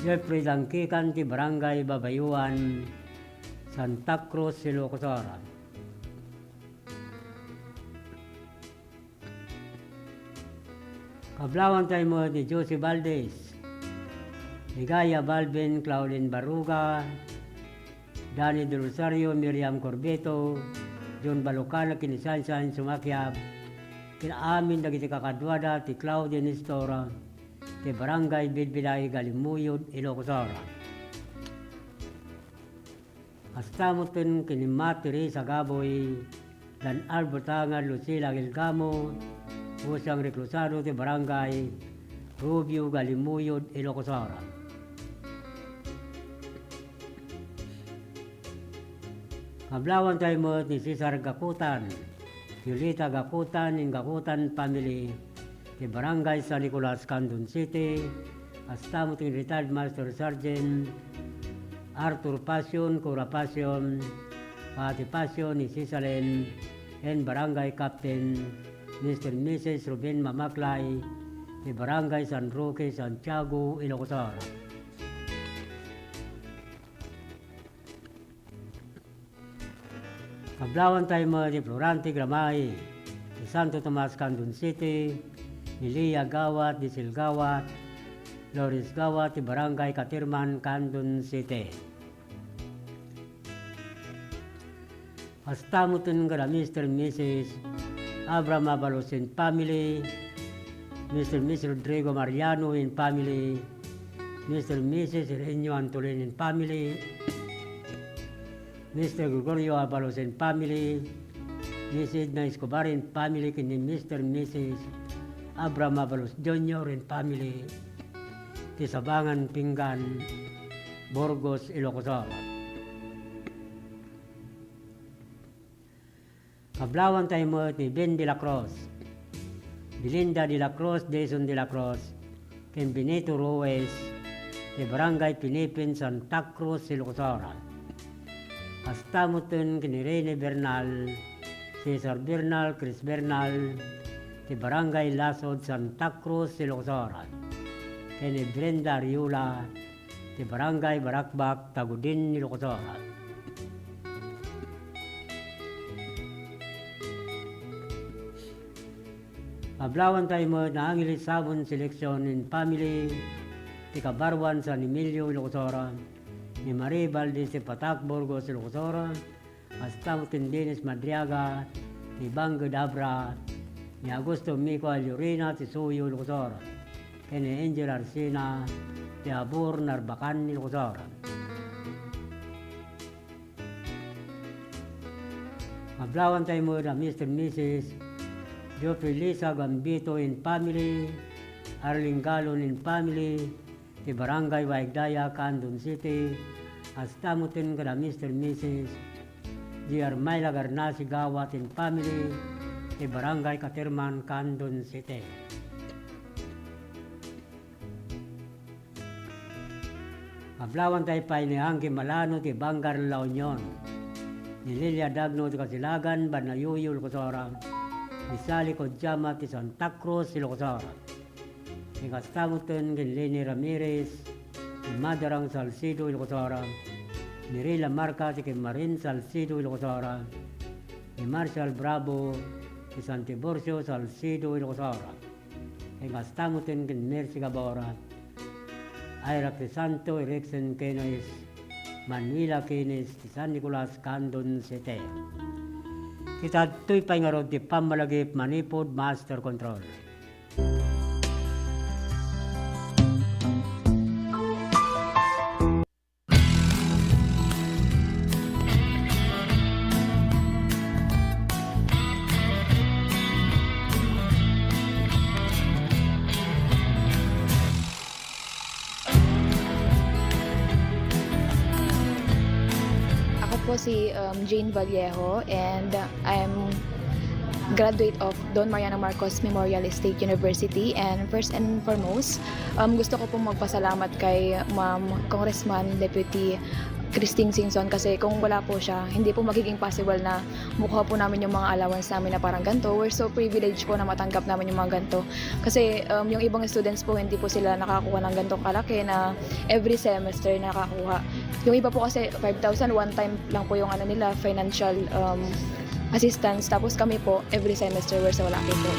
Jeffrey Dangkikan ti Barangay Babayuan, Santa Cruz, Ilocos Sur. Kablawan tayo met ni Josie Valdez, Ligaya Balvin, Claudine Baruga, Danny Del Rosario, Miriam Corbeto, John Balocana, ken ni Sansan Sumakiab, ken amin dagiti kakaduada ti Claudia Nestor, ti Barangay Bidbiday, Galimuyod, Ilocos Sur. Kasta metten ken ni Ma Teresa Gaboy, Dan Albert Tangan, Lucila Gilgamo, Usang Reclusado ti Barangay Rubio, Galimuyod, Ilocos Sur. Kablawan tayo met ni Cesar Gakutan, Yolita Gakutan and Gakutan family, ti Barangay San Nicolas, Candon City, kasta met ni Retired Master Sergeant Arthur Pasion, Cora Pasion, Pati Pasion, ni Cesalen, and Barangay Captain Mister and Missus Ruben Mamaklay, ti Barangay San Roque, Santiago, Ilocos Sur. Kablawan tayo met ni Florante Gramay, ti Santo Tomas, Candon City, ni Lia Gawat, Diesel Gawat, Loris Gawat, ti Barangay Caterman, Candon City. Kasta metten kada Mister and Missus Abraham Abalos and family, Mister and Missus Rodrigo Mariano and family, Mister and Missus Eugenio Antolin and family, Mister Gregorio Abalos and family, Miss Edna Escobar and family, ken ni Mister and Missus Abraham Abalos Junior and family, ti Sabangan Pinggan, Burgos, Ilocos Sur. Kablawan tayo met ni Ben de la Cruz, Belinda de la Cruz, Jason de la Cruz, ken Benito Ruiz, ti Barangay Pinipin, Santa Cruz, Ilocos Sur. Kasta metten ken ni Rene Bernal, Cesar Bernal, Chris Bernal, ti Barangay Lasod, Santa Cruz, Ilocos Sur, ken ni Brenda Ariola, ti Barangay Barakbak, Tagudin, Ilocos Sur. Kablawan tayo met ni Angeles Sabon Selection and family, ti Kabaruan, San Emilio, Ilocos Sur, ni Marie Valdez ti Patak, Burgos, Ilocos Sur, kasta met ken Dennis Madriaga ti Banged Abra, ni Augusto Mico Alurina ti Suyo, Ilocos Sur, ken ni Angel Arsina ti Abor, Narbacan, Ilocos Sur. Kablawan tayo met ni Mister and Missus Geoffrey Lisa Gambito and family, Arlene Galon and family, ti Barangay Waigdaya, Candon City, kasta metten kada Mister and Missus G R Myla Garnasi Gawat and family, ti Barangay Caterman, Candon City. Kablawan tayo pay ni Angki Malano ti Bangar La Union, ni Lilia Dagno ti Kasilagan, Banayuyo, Ilocos Sur, ni Sally Codiama ti Santa Cruz, Ilocos Sur. Ni kasta metten ken Leni Ramirez, ni Madarang Salcedo, Ilocos Sur, ni Rila Marca ti Kimarin, Salcedo, Ilocos Sur, ni Marshall Bravo ti San Tiburcio, Salcedo, Ilocos Sur, Kasta met ken Mercy Gabor, Ira Crisanto, Erickson Quinones, Manuela Quinones, ti San Nicolas, Candon City. Ita ditoy pay ngarud ti pammalagip manipud master control. Ako po si, um, Jane Vallejo, and I'm graduate of Don Mariano Marcos Memorial State University. And first and foremost, um, gusto ko pong magpasalamat kay Ma'am Congressman Deputy Christine Singson, kasi kung wala po siya, hindi po magiging possible na makuha po namin yung mga allowance namin na parang ganito. We're so privileged po na matanggap namin yung mga ganito. Kasi, um, yung ibang students po, hindi po sila nakakuha ng ganitong kalaki na every semester nakakuha. Yung iba po kasi, five thousand, one time lang po yung ano nila, financial, um, assistance. Tapos kami po, every semester, we're so lucky po.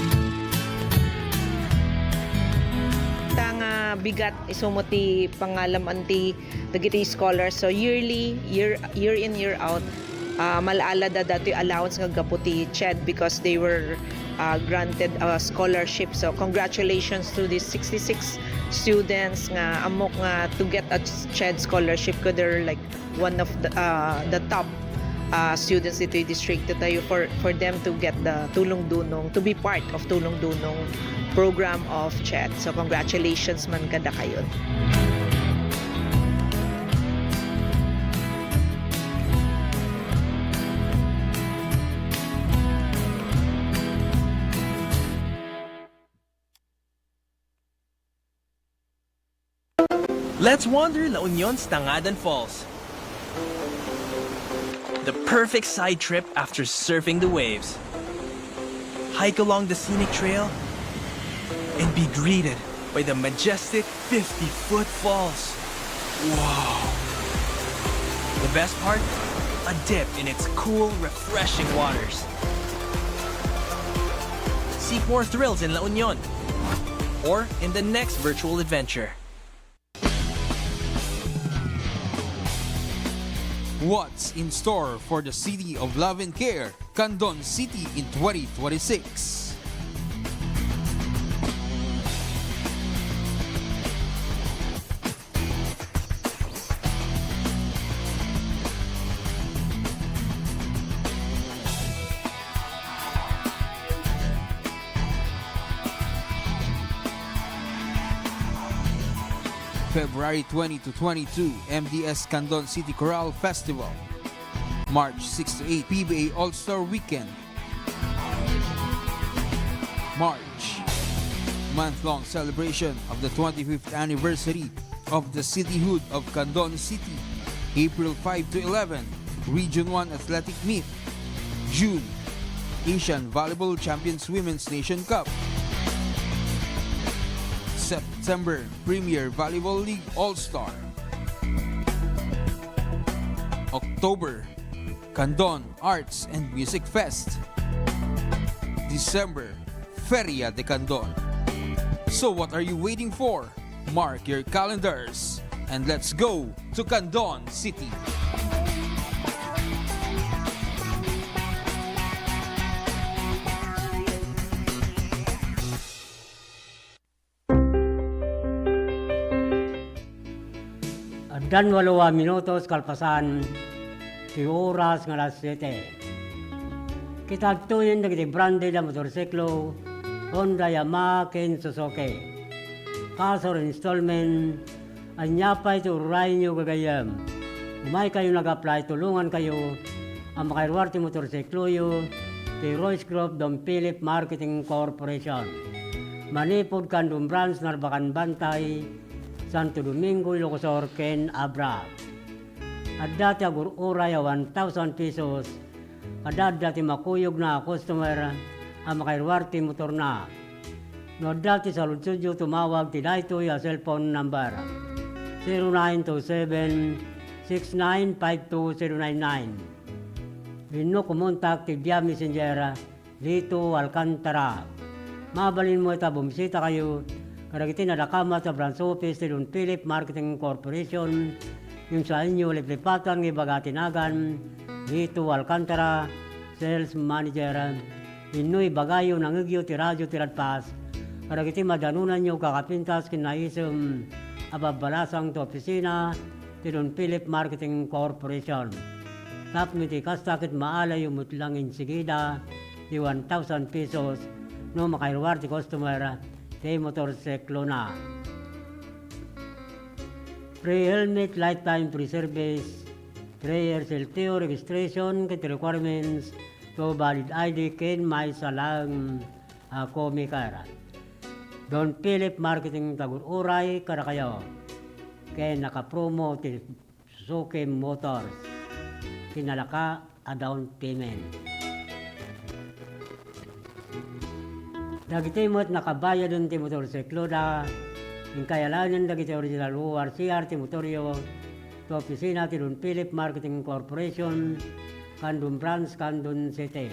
Ta nga bigat isu met ti pangalam-an ti dagiti scholars. So yearly, year year in, year out, ah, mal-ala da datoy allowance nga gapu ti CHED because they were, ah, granted a scholarship. So congratulations to these sixty-six students nga ammok nga to get a CHED scholarship, 'cause they're like one of the, ah, the top, ah, students ditoy distrito tayo for, for them to get the Tulong Dunong, to be part of Tulong Dunong program of CHED. So congratulations man kadakayon. Let's wander La Union's Tangadan Falls. The perfect side trip after surfing the waves. Hike along the scenic trail and be greeted by the majestic fifty-foot falls. Wow! The best part? A dip in its cool, refreshing waters. Seek more thrills in La Union or in the next virtual adventure. What's in store for the City of Love and Care, Candon City in twenty twenty-six? February twenty to twenty-two, M D S Candon City Chorale Festival. March six to eight, P B A All-Star Weekend. March, month-long celebration of the twenty-fifth anniversary of the cityhood of Candon City. April five to eleven, Region one Athletic Meet. June, Asian Volleyball Champions Women's Nation Cup. September, Premier Volleyball League All-Star. October, Candon Arts and Music Fest. December, Feria de Candon. So what are you waiting for? Mark your calendars and let's go to Candon City. Addan walo a minutos kalpasan ti oras nga alas siete. Kita adtoyen dagiti branded a motorsiklo, Honda, Yamaha, ken Suzuki. Cash or installment, ania pay ti urayyo gagayyem? Umaykayo nag-apply, tulongankayo a makairuar ti motorsikloyo ti Royce Group Don Philip Marketing Corporation. Manipud Candon Branch, Narbacan Bantay, Santo Domingo, Ilocos Sur, ken Abra. Adda ti agur-uray a one thousand pesos. Adda ti makuyogna a customer a makairuar ti motorna. No adda ti saludsodyo, tumawag ti daytoy a cellphone number, zero nine two seven, six nine five two zero nine nine. Wenno kumontak ti via messenger, Lito Alcantara. Mabalin met a bumisitakayo kadagiti nadakamat a branch office ti Don Philip Marketing Corporation, ngem saenyo liplipatan nga ibaga ti nagan, Vito Alcantara, Sales Manager. Wenno ibagayo, nangngegyo ti radio ti Radpas kadagiti madanonanyo kakapintas ken naisem a babbalasang ti opisina ti Don Philip Marketing Corporation. Tapno iti kasta ket maalayyo met lang insigida ti one thousand pesos no makairuar ti customer ti motorsiklona. Free helmet, lifetime free service, three years L T O registration ket requirements to valid I D ken maysa lang a comiker. Don Philip Marketing tagur-uray kadakayo ken nakapromo ti Suzuki Motors. Kinalaka a down payment. Dagiti met nakabayaden ti motorsikloda, inkay alaenen dagiti original O R C R ti motoryo, ti opisina ti Don Philip Marketing Corporation, Candon Branch, Candon City.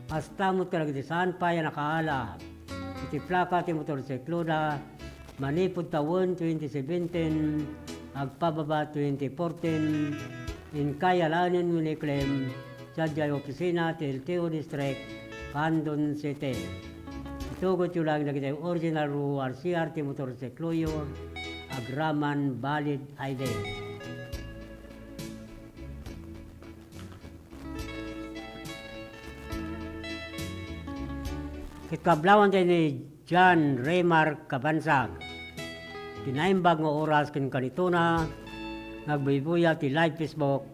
Kasta met kadagiti saan pay a nakaala iti plaka ti motorsikloda, manipud tawen twenty seventeen, agpababa twenty fourteen, inkay alaenen wenno iklem sadiay opisina ti L T O District, Candon City. Itugotyo laeng dagiti original O R C R ti motorsikloyo, agraman valid I D. Ket kablawan tayo ni John Remar Kabansag. Ti naimbag nga oras ken kanitona, nga agbuybuya ti live Facebook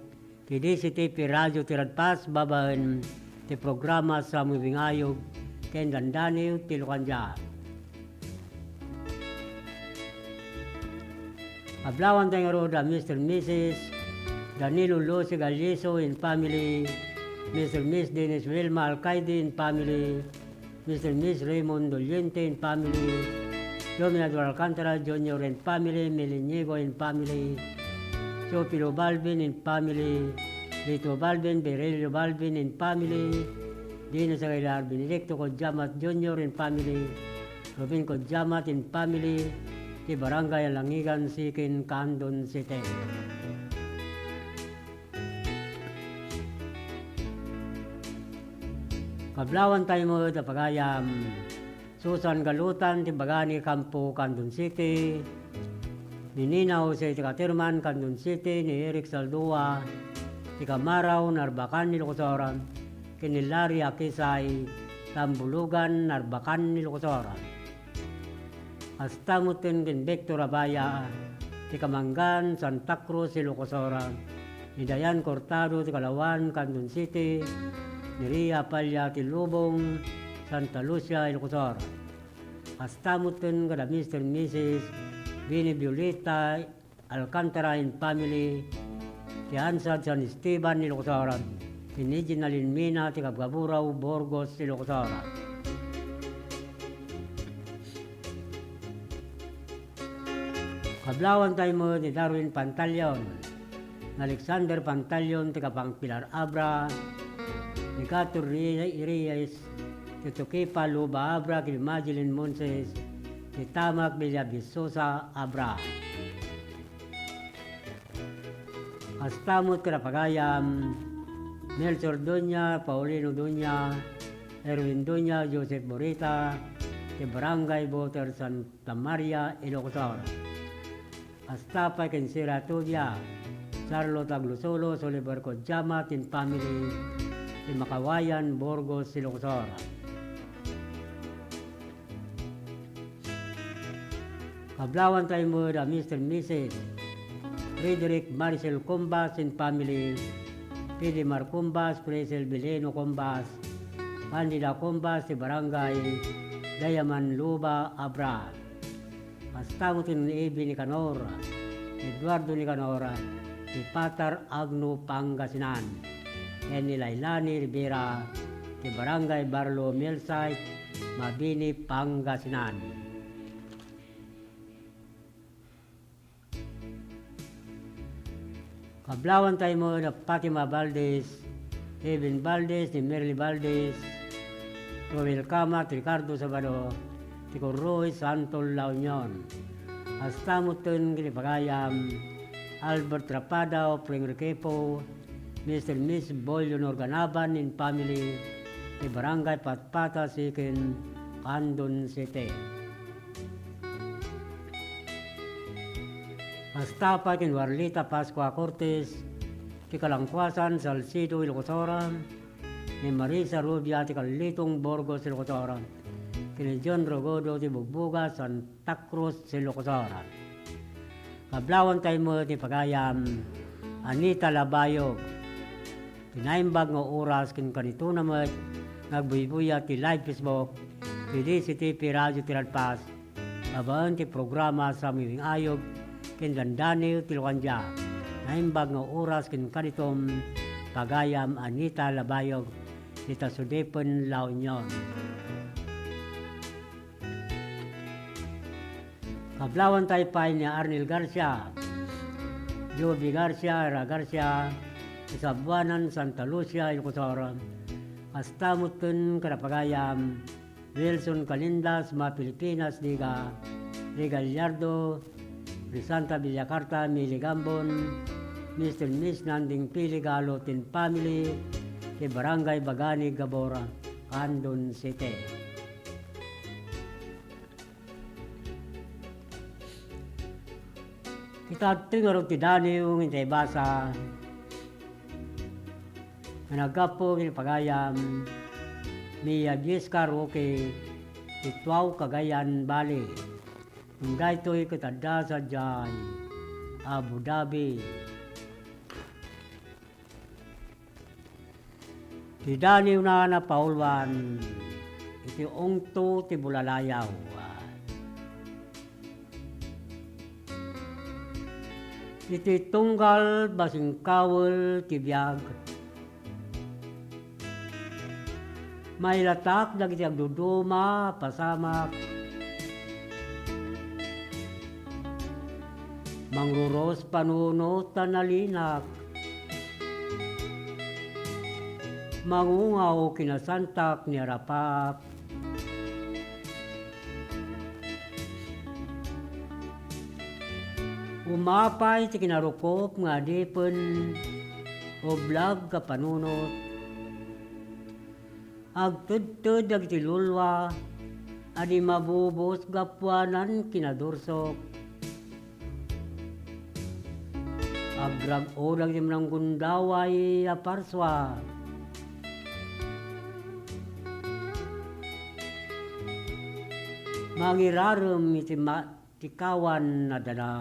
ti D C T P Radio ti Radpas babaen ti programa Samuiwing Ayog ken Dandaniw ti Lukandia. Ablawan tayo ngarud a Mister Missus Danilo Lucy Galliso and family, Mister Miss Dennis Wilma Alcaide and family, Mister Miss Raymond Doliente and family, Johnny Eduardo Alcantara Junior and family, Meliniego and family, Teofilo Balbin and family, Lito Balbin, Berelio Balbin and family, Dino Sagaylar Benedicto Kodjamat Junior and family, Ruben Kodjamat and family, ti Barangay Alangigan, Sikin, Candon City. Kablawan tayo met a pagayam. Susan Galutan ti Bagani Campo, Candon City. Ni Nina Jose ti Caterman, Candon City. Ni Eric Saldua ti Camaraw, Narbacan, Ilocos Sur. Ken ni Larry Akisay, Tambulugan, Narbacan, Ilocos Sur. Kasta metten ken Victor Abaya ti Kamangan, Santa Cruz, Ilocos Sur, ni Dayan Cortado ti Kalawan, Candon City, ni Ria Palla ti Lubong, Santa Lucia, Ilocos Sur. Kasta metten kada Mister Missus Bini Violeta Alcantara and family, ti Ansad San Esteban, Ilocos Sur, ni Nigin Alinmina ti Kabkaburaw, Burgos, Ilocos Sur. Kablawan tayo met ni Darwin Pantalion, ni Alexander Pantalion ti Kapangpilar Abra, ni Gator Reyes, ti Tukipa Luba Abra, ken Madeline Monses, ti Tamak Villa Visosa Abra. Kasta met kada pagayam, Melchor Dunya, Paulino Dunya, Erwin Dunya, Joseph Borita, ti Barangay Boter Santa Maria, Ilocos Sur. Kasta pay ken Sira Tudia, Charlotte Aglusulos, Oliver Kodjama, tin family, ti Makawayan, Burgos, Ilocos Sur. Kablawan tayo met a Mister Missus Frederick Maricel Cumbas and family, Pidimar Cumbas, Priscil Bileno Cumbas, Candida Cumbas, ti Barangay Dayaman Luba, Abra. Kasta met ni Ebi Nicanor, Eduardo Nicanor, ti Patar Agno, Pangasinan. Ken ni Lailani Rivera, ti Barangay Barlo Millsite, Mabini, Pangasinan. Kablawan tayo met a Fatima Valdez, Evan Valdez, ni Merly Valdez, Welcome, Ricardo Sabado, ti Kurroy, Santo La Union. Kasta metten ken ni pagayam Albert Rapada of Rengrequepo, Mister Miss Bolio Norganaban and family, ti Barangay Patpata Second, Candon City. Kasta pay ken Warlita Pascua Cortez, ti Kalangkuasan, Salcedo, Ilocos Sur, ni Marisa Rubia ti Kallitong, Burgos, Ilocos Sur, ken ni John Rogodo ti Bugbuga, Santa Cruz, Ilocos Sur. Kablawanta met ni pagayam Anita Labayog. Ti naimbag nga oras ken kanitona met nga agbuybuya ti live Facebook ti D C T P Radio ti Radpas, babaen ti programa Samuel Ayub ken Dandaniw ti Lukandia. Naimbag nga oras ken kanitom, pagayam Anita Labayog, dita Sudipen, La Union. Kablawanta pay ni Arnel Garcia, Joby Garcia, Era Garcia, ti Sabuanan, Santa Lucia, Ilocos Sur. Kasta metten kada pagayam Wilson Calindas, Ma Filipinas, Diga, Ri Gallardo, Ri Santa Villacarta, Mili Gambon, Mister Miss Nanding Piligalo, tin family, ti Barangay Baganig, Gabor, Candon City. Ita ti ngarud ti daniw nga intay basa. Nga naggapu ken pagayam Mia Viesca Roque, ti Tuaw, Cagayan Valley. Ken daytoy ket adda sadiay Abu Dhabi. Ti daniwna a napauluan iti ungto ti bulalayaw. Iti tunggal basingkawen ti biag, mailatak dagiti agduduma a pasamak. Mangruros panunot a nalinak. Mangungaw kinasantak ni Arapap. Umapay ti kinarukop nga adipen, ublag a panunot. Agtedted dagiti lulua a di mabubos gapuanan kinadursok. Agrag-o dagiti mananggundaway a parsua. Mangirarem iti ma-, ti kawan a dana.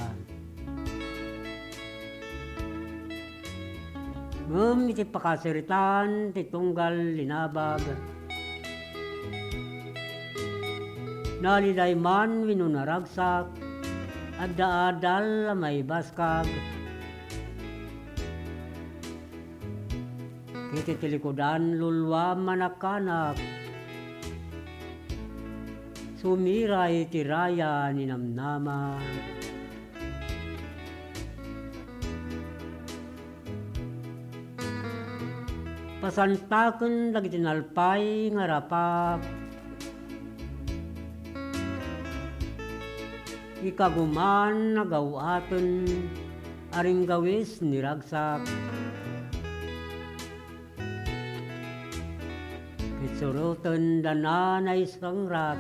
Ngem iti pakasaritaan ti tunggal linabag, nalidayman wenno naragsak, adda adal a maibaskag. Iti tilikudan lulua manakanak, sumiray ti raya ni namnama. Pasantaken dagiti nalpay nga rapak. Ikaguman a gaw-aten a ringgawis ni ragsak. Ket suroten dana naisangrat.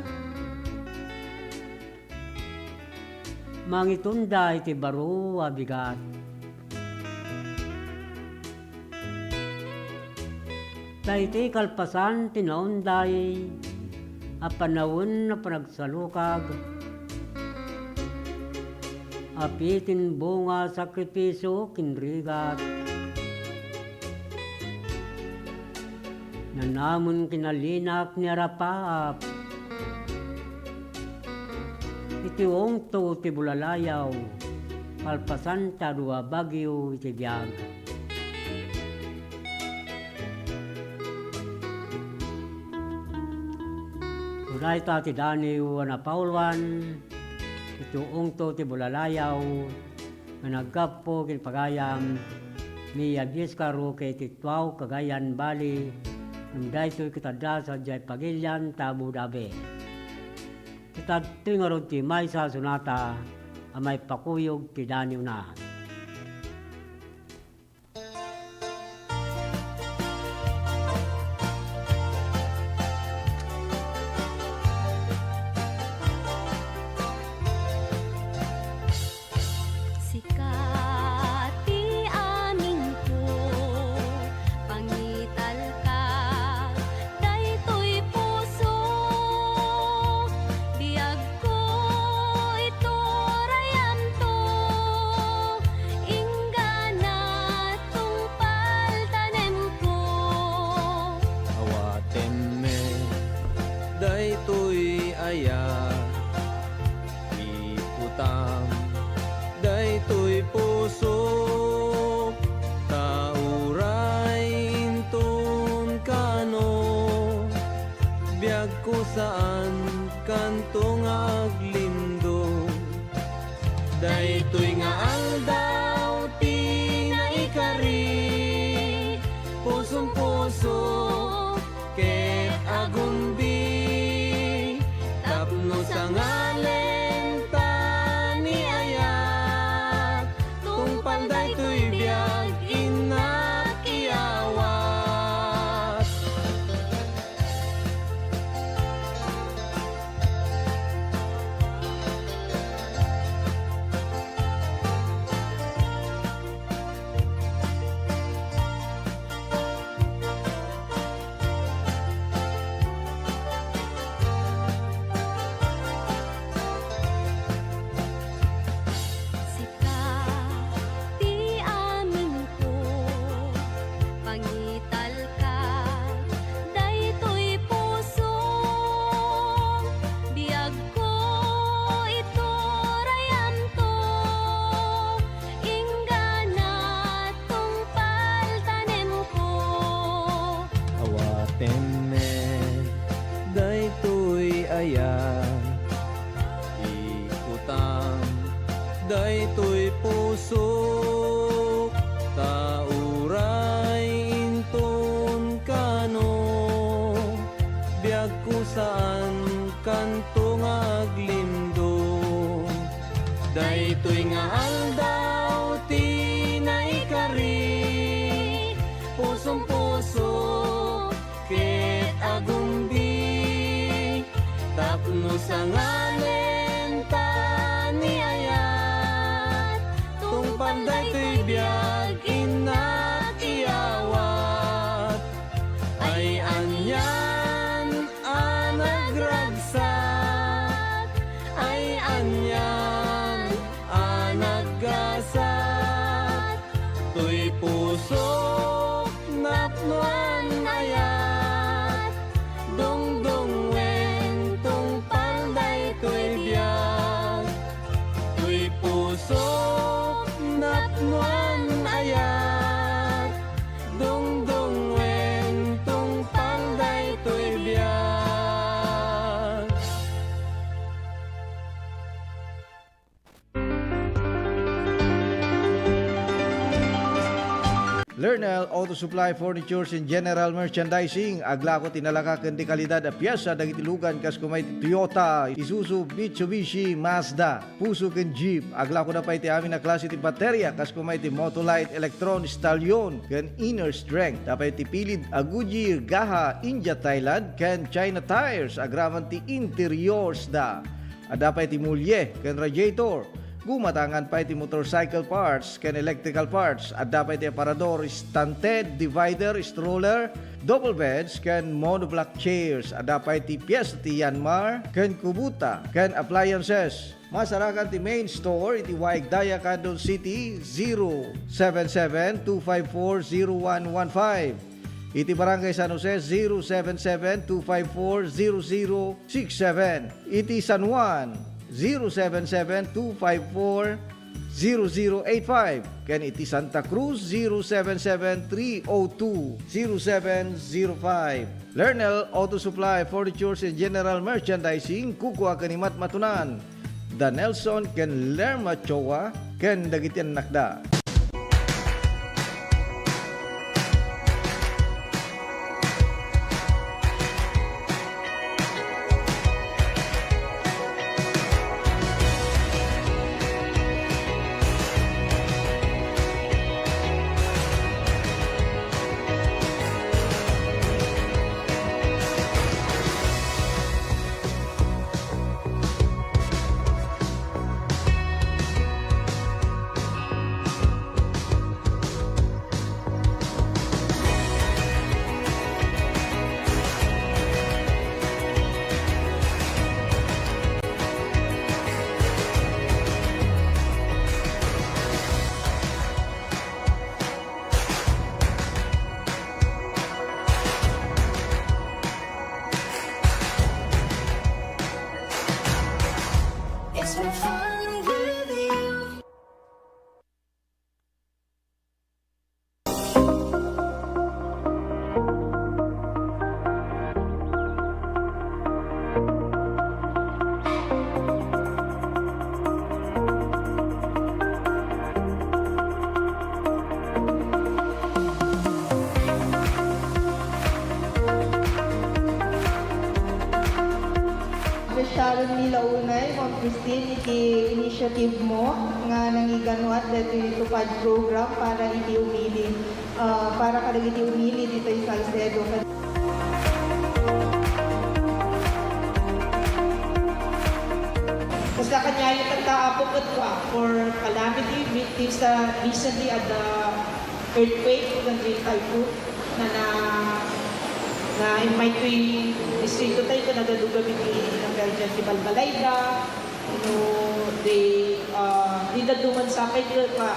Mangitunda iti baro a bigat. Ta iti kalpasan ti naunday a panawen a panagsalukag, apitin bunga a sakripisio ken rigat. Nanamen kinalinak ni Arapaap. Iti ungto ti bulalayaw, kalpasan ta dua bagyo iti biag. Dayta ti daniw a napauluan iti ungto ti bulalayaw nga naggapu ken pagayam Mia Viesca Roque iti Tuaw, Cagayan Valley, Daytoy ket adda sadiay pagilian ti Abu Dhabi. Ket adtoy ngarud ti maysa a sonata a maipakuyog ti daniwna. Sika ti amingko, pangitalka, daytoy puso, biagko, iturayamto, inggana tungpal tanemko. Awatenmi daytoy aya, ikutam daytoy puso, ta uray inton kano, biagko saan kanto nga aglindo. Daytoy nga aldaw ti naikari, pusong-puso ket agumbi, tapno sangalen ta ni ayat, tungpal daytoy biag innak iyawat. Sika ti amingko, pangitalka daytoy puso, biagko, iturayamto, inggana tungpal tanemko. Awatenmi daytoy aya, ikutam daytoy pusok, ta uray inton kano, biagko saan kanto nga aglindo. Daytoy nga aldaw ti naikari, pusong-puso ket agumbi, tapno sangalen ta ni ayat, tungpal daytoy biag innak iyawat. Ay anian a nagragsak, ay anian a naggasat, toy pusok napnoan ayat, dungdungwen tungpal daytoy biag. Toy pusok napnoan ayat, dungdungwen tungpal daytoy biag. Lernel Auto Supply Furnitures and General Merchandising, aglako ti nalaka ken di kalidad a piesa dagiti lugan kas kuma iti Toyota, Isuzu, Mitsubishi, Mazda. Fuso ken Jeep. Aglakoda pay ti amin a klase ti bateria, kas kuma iti Motolite, Electron, Stallion, ken Inner Strength. Adda pay ti pilid a Goodyear, Gaha, India, Thailand, ken China tires, agraman ti interiors da. Adda pay ti mulye ken radiator. Gumatangan pay ti motorcycle parts ken electrical parts. Adda pay ti aparador, stand head, divider, stroller, double beds, ken monoblock chairs. Adda pay ti piesta ti Yanmar ken Kubota, ken appliances. Masarakan ti main store iti Waigdaya, Candon City, zero seven seven two five four zero one one five. Iti Barangay San Jose, zero seven seven two five four zero zero six seven. Iti San Juan, zero seven seven two five four zero zero eight five. Ken iti Santa Cruz, zero seven seven three oh two zero seven zero five. Lernel Auto Supply, Furnitures and General Merchandising, kukua ken imatmatunan. Da Nelson ken Lerma Choa ken dagiti annakda. Christine, iti initiative mo nga nangiganuat daytoy TUPAD program para iti umili, ah, para kadagiti umili ditoy Salcedo. Kasla kaniayo tatta, Apo, ket for calamity victims, ah, recently at the earthquake, ken the typhoon, na, na, na-invite ko iti distrito tayo, ken nagadugan iti, nagdaldian ti balbalayda, no, di, ah, di dadduma sapay, di pa,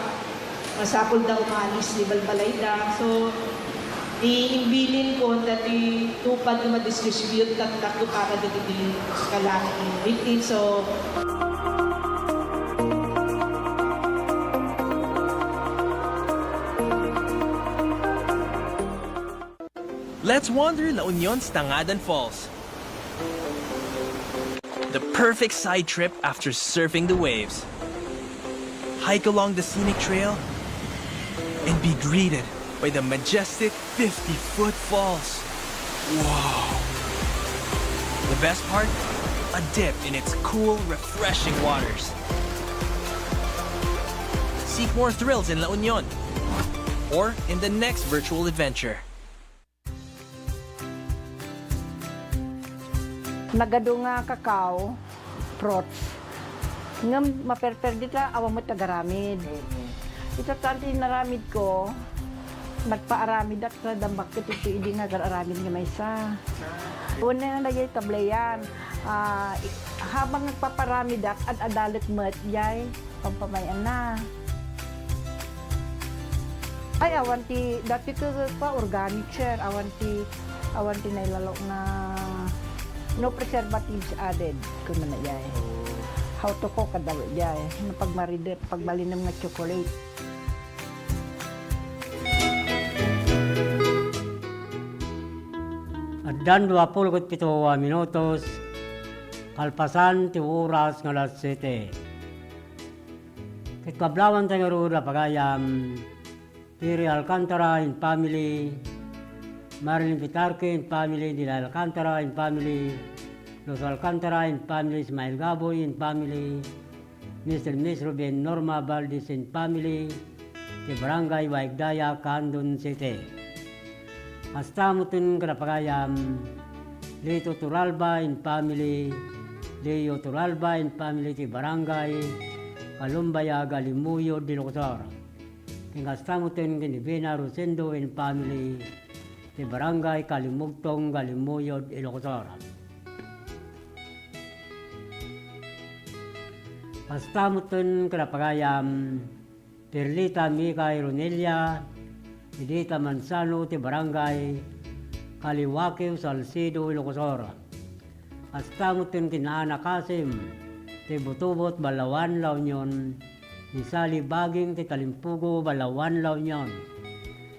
masapul da umalis ti balbalayda. So, imbilin ko daytoy TUPAD nga madistribute tatta para dagiti calamity victims. So, Let's wander La Union's Tangadan Falls. The perfect side trip after surfing the waves. Hike along the scenic trail and be greeted by the majestic fifty-foot falls. Wow! The best part? A dip in its cool, refreshing waters. Seek more thrills in La Union or in the next virtual adventure. Nagadu nga kakao, fruits. Ngem maperper dita, awan met agaramid. Mm. Ita tan ti naramid ko, nagpaaramidak ta dammakket iti idi nga agar-aramid nga maysa. Una nga dagiti tableyan, ah, i-, habang nagpaparamidak, ad-adalek met jay pampamay-anna. Ay, awan ti, dati ti pa organic, sir. Awan ti, awan ti nailalo nga no preservatives added, kunana jay. Oh. How to cook, kada jay. No pagmaride, pagbalinem nga chocolate. Addan duapul ket pito a minutos, kalpasan ti oras nga alas siete. Ket kablawanta ngarud a pagayam, Piri Alcantara and family, Marilyn Pitarque and family, Dila Alcantara and family, Los Alcantara and family, Ismael Gaboy and family, Mister and Miss Ruben Norma Valdez and family, ti Barangay Waigdaya, Candon City. Kasta metten kada pagayam, Lito Turalba and family, Leo Turalba and family ti Barangay Kalumbaya, Galimuyod, Ilocos Sur. Ken kasta metten ken ni Bena Rosendo and family ti Barangay Kalimugtong, Galimuyod, Ilocos Sur. Kasta metten kada pagayam, Perlita Mika Ironelia, Edita Manzano ti Barangay Kaliwakeo, Salcedo, Ilocos Sur. Kasta metten ken Ana Kasim ti Butubot, Balawan, La Union, ni Sally Baging ti Talimpugo, Balawan, La Union.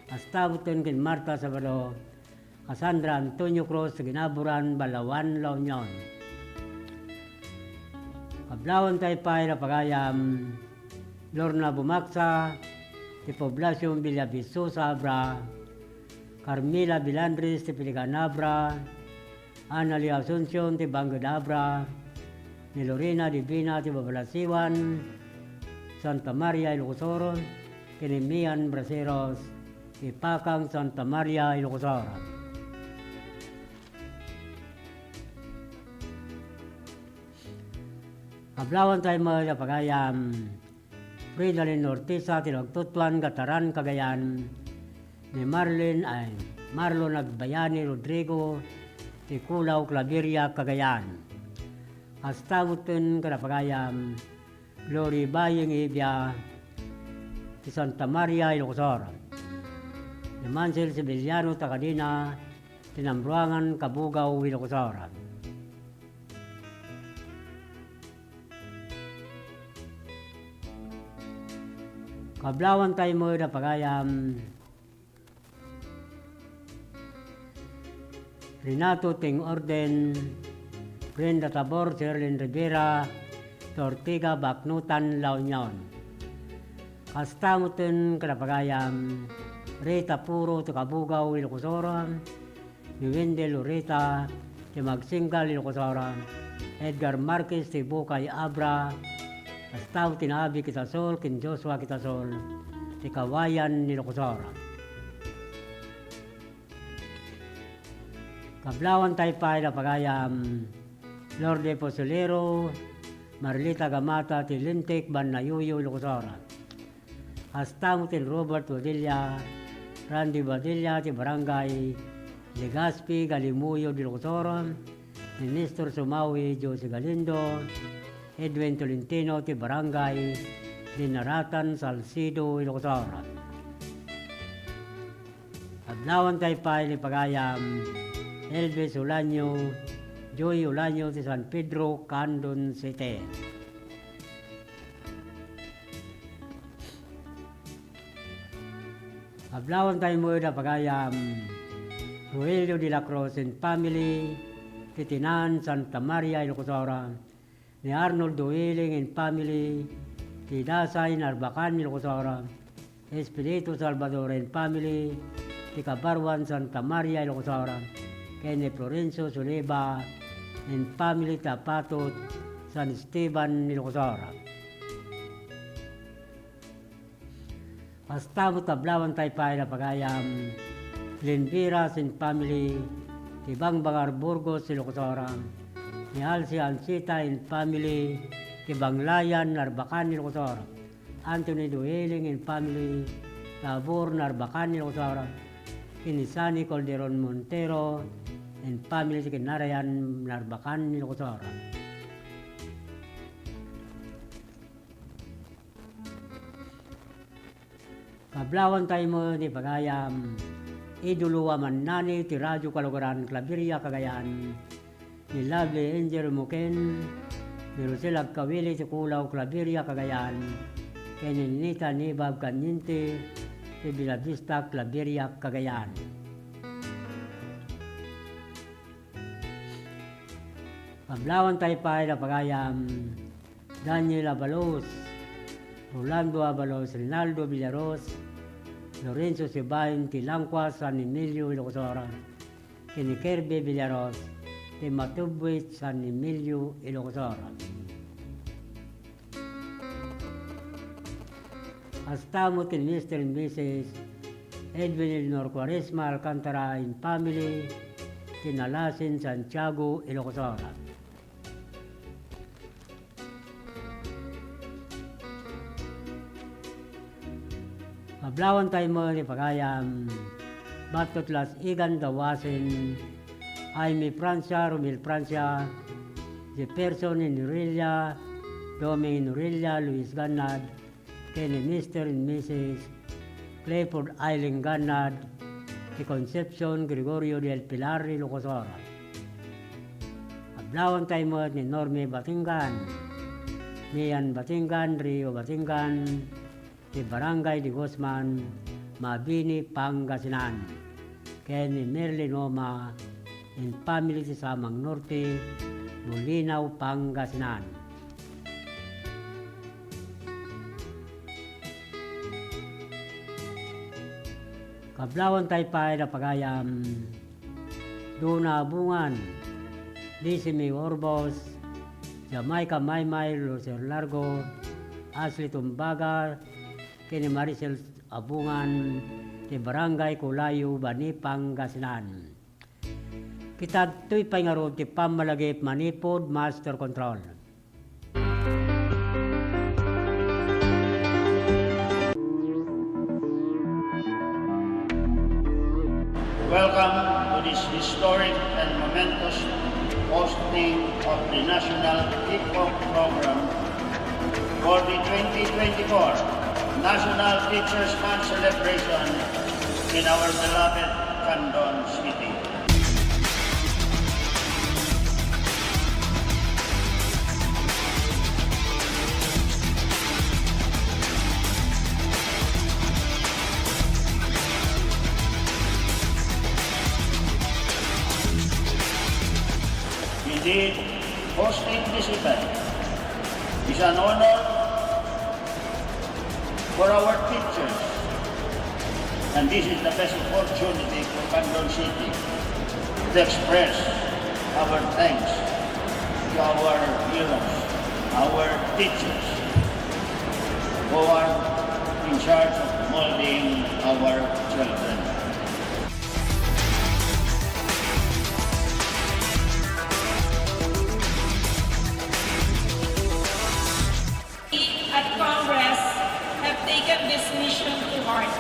Kasta metten ken Marta Sabado, Cassandra Antonio Cruz, Ginaburan, Balawan, La Union. Kablawanta pay a pagayam, Lorna Bumaksa ti Poblacion Villavicosa, Abra, Carmela Bilandres ti Pilican, Abra, Annalie Asuncion ti Bangked, Abra, ni Lorena Divina ti Babalasiwan, Santa Maria, Ilocos Sur, ken ni Mian Braceros ti Pakang, Santa Maria, Ilocos Sur. Kablawanta met a pagayam, Fridalin Ortiza ti Nagtutuan, Gataran, Cagayan, ni Marlin, ay, Marlon Agbayani Rodrigo ti Culaw, Claveria, Cagayan. Kasta metten kada pagayam, Glory Baying Ibia ti Santa Maria, Ilocos Sur. Ni Mansel Sevillano Tacadina ti Nambruangan, Cabugao, Ilocos Sur. Kablawanta met a pagayam, Renato Ting Orden, Brenda Tabor, Sherlyn Rivera, ti Ortiga, Baknotan, La Union. Kasta metten kada pagayam, Rita Puro ti Cabugao, Ilocos Sur, ni Wendell Ureta ti Magsinggal, Ilocos Sur, Edgar Marquez ti Bukay Abra, kasta met ti Abi Quitasol ken Joshua Quitasol ti Kawayan ni Ilocos Sur. Kablawanta pay la pagayam, Lourdes Posolero, Marlita Gamata ti Lintik, Banna Yuyu, Ilocos Sur. Kasta met ni Robert Padilla, Randy Padilla ti Barangay Legazpi, Galimuyod, Ilocos Sur, ni Nestor Sumawi, Josie Galindo, Edwin Tolentino ti Barangay Dinaratan, Salcedo, Ilocos Sur. Kablawanta pay ni pagayam, Elvis Ulanio, Joy Ulanio ti San Pedro, Candon City. Kablawanta met a pagayam, Rogelio de la Cruz and family, ti Tinan, Santa Maria, Ilocos Sur, ni Arnold Duhiling and family, ti Dasay, Narbacan, Ilocos Sur, Espiritu Salvador and family, ti Kabaruan, Santa Maria, Ilocos Sur, ken ni Florencio Soliva and family, ti Apatot, San Esteban, Ilocos Sur. Kasta met kablawanta pay la pagayam, Linvira and family, ti Bangbangar, Burgos, Ilocos Sur, ni Alcia Ancita and family, ti Banglayan, Narbacan, Ilocos Sur, Anthony Duhiling and family, Tabor, Narbacan, Ilocos Sur, ken ni Sunny Calderon Montero and family, ti Kinarayan, Narbacan, Ilocos Sur. Kablawanta met ni pagayam, idolo a mannani ti Radio Kalugaran, Claveria, Cagayan, ni Lovely Angel Muken, ni Rosel Agkawili ti Kulaw, Claveria, Cagayan, ken ni Nita Nibab Kanyinte ti Bellavista, Claveria, Cagayan. Kablawanta pay la pagayam, Daniel Abalos, Rolando Abalos, Rinaldo Villaros, Lorenzo Sibayon ti Langkua, San Emilio, Ilocos Sur, ken ni Kirby Villaros ti Matubuid, San Emilio, Ilocos Sur. Kasta met ken Mister and Missus Edwin Elnor Cuaresma Alcantara and family ti Nalasen, Santiago, Ilocos Sur. Kablawanta met ni pagayam, Batot Las Igan Dawasen, Jaime Francia, Romel Francia, Jefferson Enrilla, Doming Enrilla, Luis Gannad, ken ni Mister and Missus Clifford Eileen Gannad, ti Concepcion Gregorio del Pilar, Ilocos Sur. Kablawanta met ni Norme Batingan, Mian Batingan, Rio Batingan, ti Barangay de Guzman, Mabini, Pangasinan, ken ni Merlin Oma and family ti Samang Norte, Bolinao, Pangasinan. Kablawanta pay la pagayam, Dona Abungan, Lizzie May Orbos, Jamaica Maymay, Lucer Largo, Ashley Tumbaga, ken ni Maricel Abungan ti Barangay Colayo, Bani, Pangasinan. Kita ditoy pay ngarud ti pammalagip manipud Master Control. Welcome to this historic and momentous posting of the National Hip Hop Program for the twenty twenty-four National Teachers Month celebration in our beloved Candon City. Indeed, hosting this event is an honor for our teachers, and this is the best opportunity for Candon City to express our thanks to Our leaders, our teachers, who are in charge of molding our children. We at Congress have taken this mission to heart,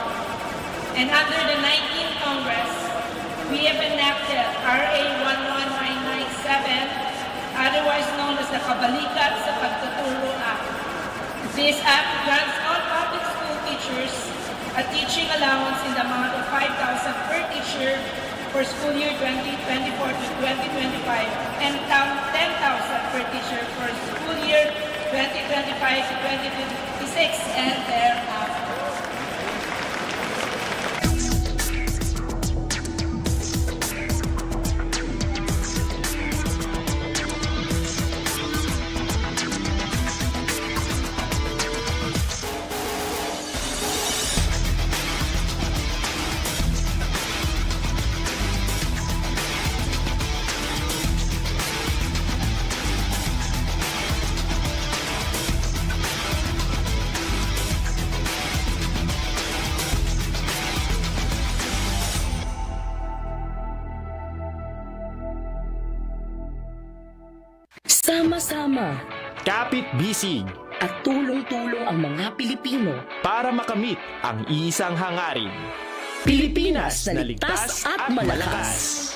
and under the nineteenth Congress, we have enacted R A one one nine nine seven, otherwise known as the Kabalikat sa Pagtuturo Act. This act grants all public school teachers a teaching allowance in the amount of five thousand per teacher for school year twenty twenty-four to twenty twenty-five and ten thousand per teacher for school year twenty twenty-five to twenty twenty-six and thereafter. Sama-sama. Kapit-bisig. At tulong-tulong ang mga Pilipino. Para makamit ang isang hangarin. Pilipinas na ligtas at malakas.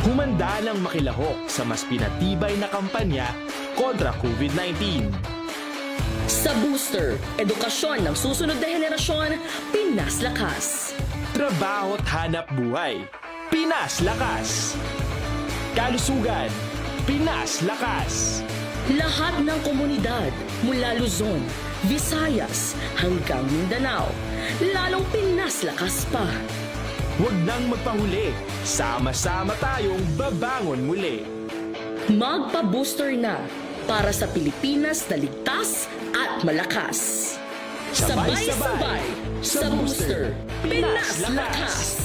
Humanda nang makilahok sa mas pinatibay na kampanya kontra COVID nineteen. Sa Booster, edukasyon ng susunod na henerasyon, Pinas Lakas. Trabaho at hanap buhay. Pinas Lakas. Kalusugan, Pinas Lakas. Lahat ng komunidad, mula Luzon, Visayas, hanggang Mindanao, lalong Pinas Lakas pa. Huwag nang magpahuli, sama-sama tayong babangon muli. Magpa-booster na para sa Pilipinas na ligtas at malakas. Sabay-sabay sa Booster, Pinas Lakas!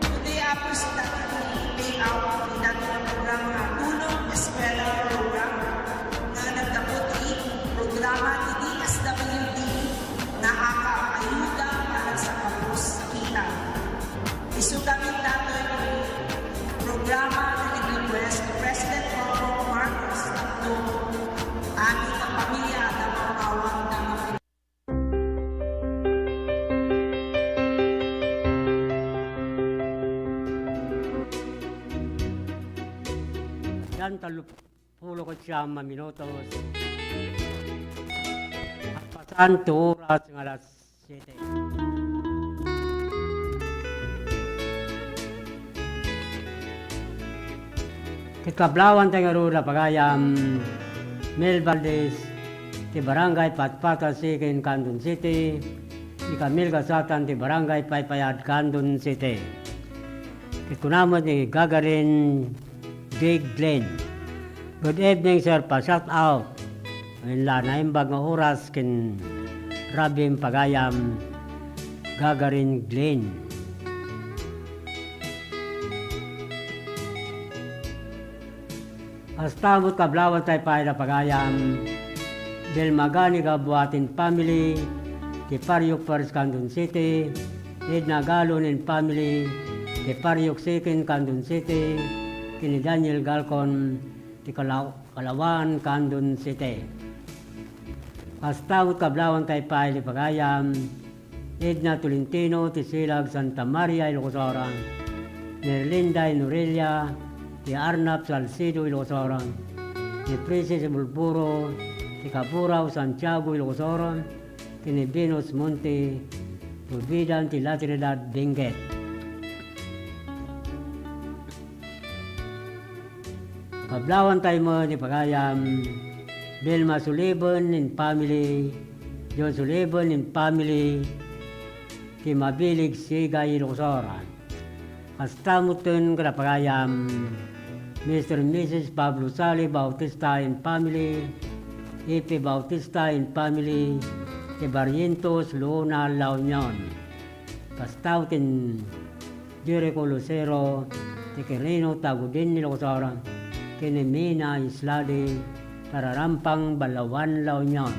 Today, Apo, sita ti payout ti daytoy a programa nga Tulong Eskwela Program nga naggapu ti programa ti D S W D nga Aka Ayuda para sa Pagos Sakita. Isu gamin daytoy ti programa nga nag-request ni President Bongbong Marcos tapno amin a pamilya adda maawat nga Dian tallo pulo ket siam a minutos. Agpasan ti oras nga alas siete. Ket kablawanta ngarud a pagayam, Mel Valdez, ti Barangay Patpata Second, Candon City, ni Camille Gasatan ti Barangay Paypayad, Candon City. Ket kuna met ni Gagarin Jake Glenn. Good evening, sir. Pa-shout out. Wen la naimbag nga oras ken rabii pagayam, Gagarin Glenn. Kasta met kablawanta pay a pagayam, Del Magani Gabuatin family, ti Pariok First, Candon City, Edna Galon and family, ti Pariok Second, Candon City, ken ni Daniel Galcon, ti Kala-, Kalawaan, Candon City. Kasta met kablawanta pay a pagayam, Edna Tolentino ti Silag, Santa Maria, Ilocos Norte, ni Erlinda Norelia ti Arnap, Salcedo, Ilocos Norte, ni Princess Bulburo ti Kaburao Santiago Ilocos Sur, ken ni Venus Monte, rubidan ti La Trinidad, Benguet. Kablawantay met ti pagayam, Vilma Sullivan and family, John Sullivan and family, ti Mabilig, Sigay, Ilocos Sur. Kasta metten kada pagayam, Mister and Missus Pablo Sali Bautista and family, Ipe Bautista and family, ti Barrientos, Luna, La Union. Kasta metten Jericho Lucero, ti Quirino, Tagudin, Ilocos Sur, ken ni Mina Islade, Tararampang, Balaoan, La Union.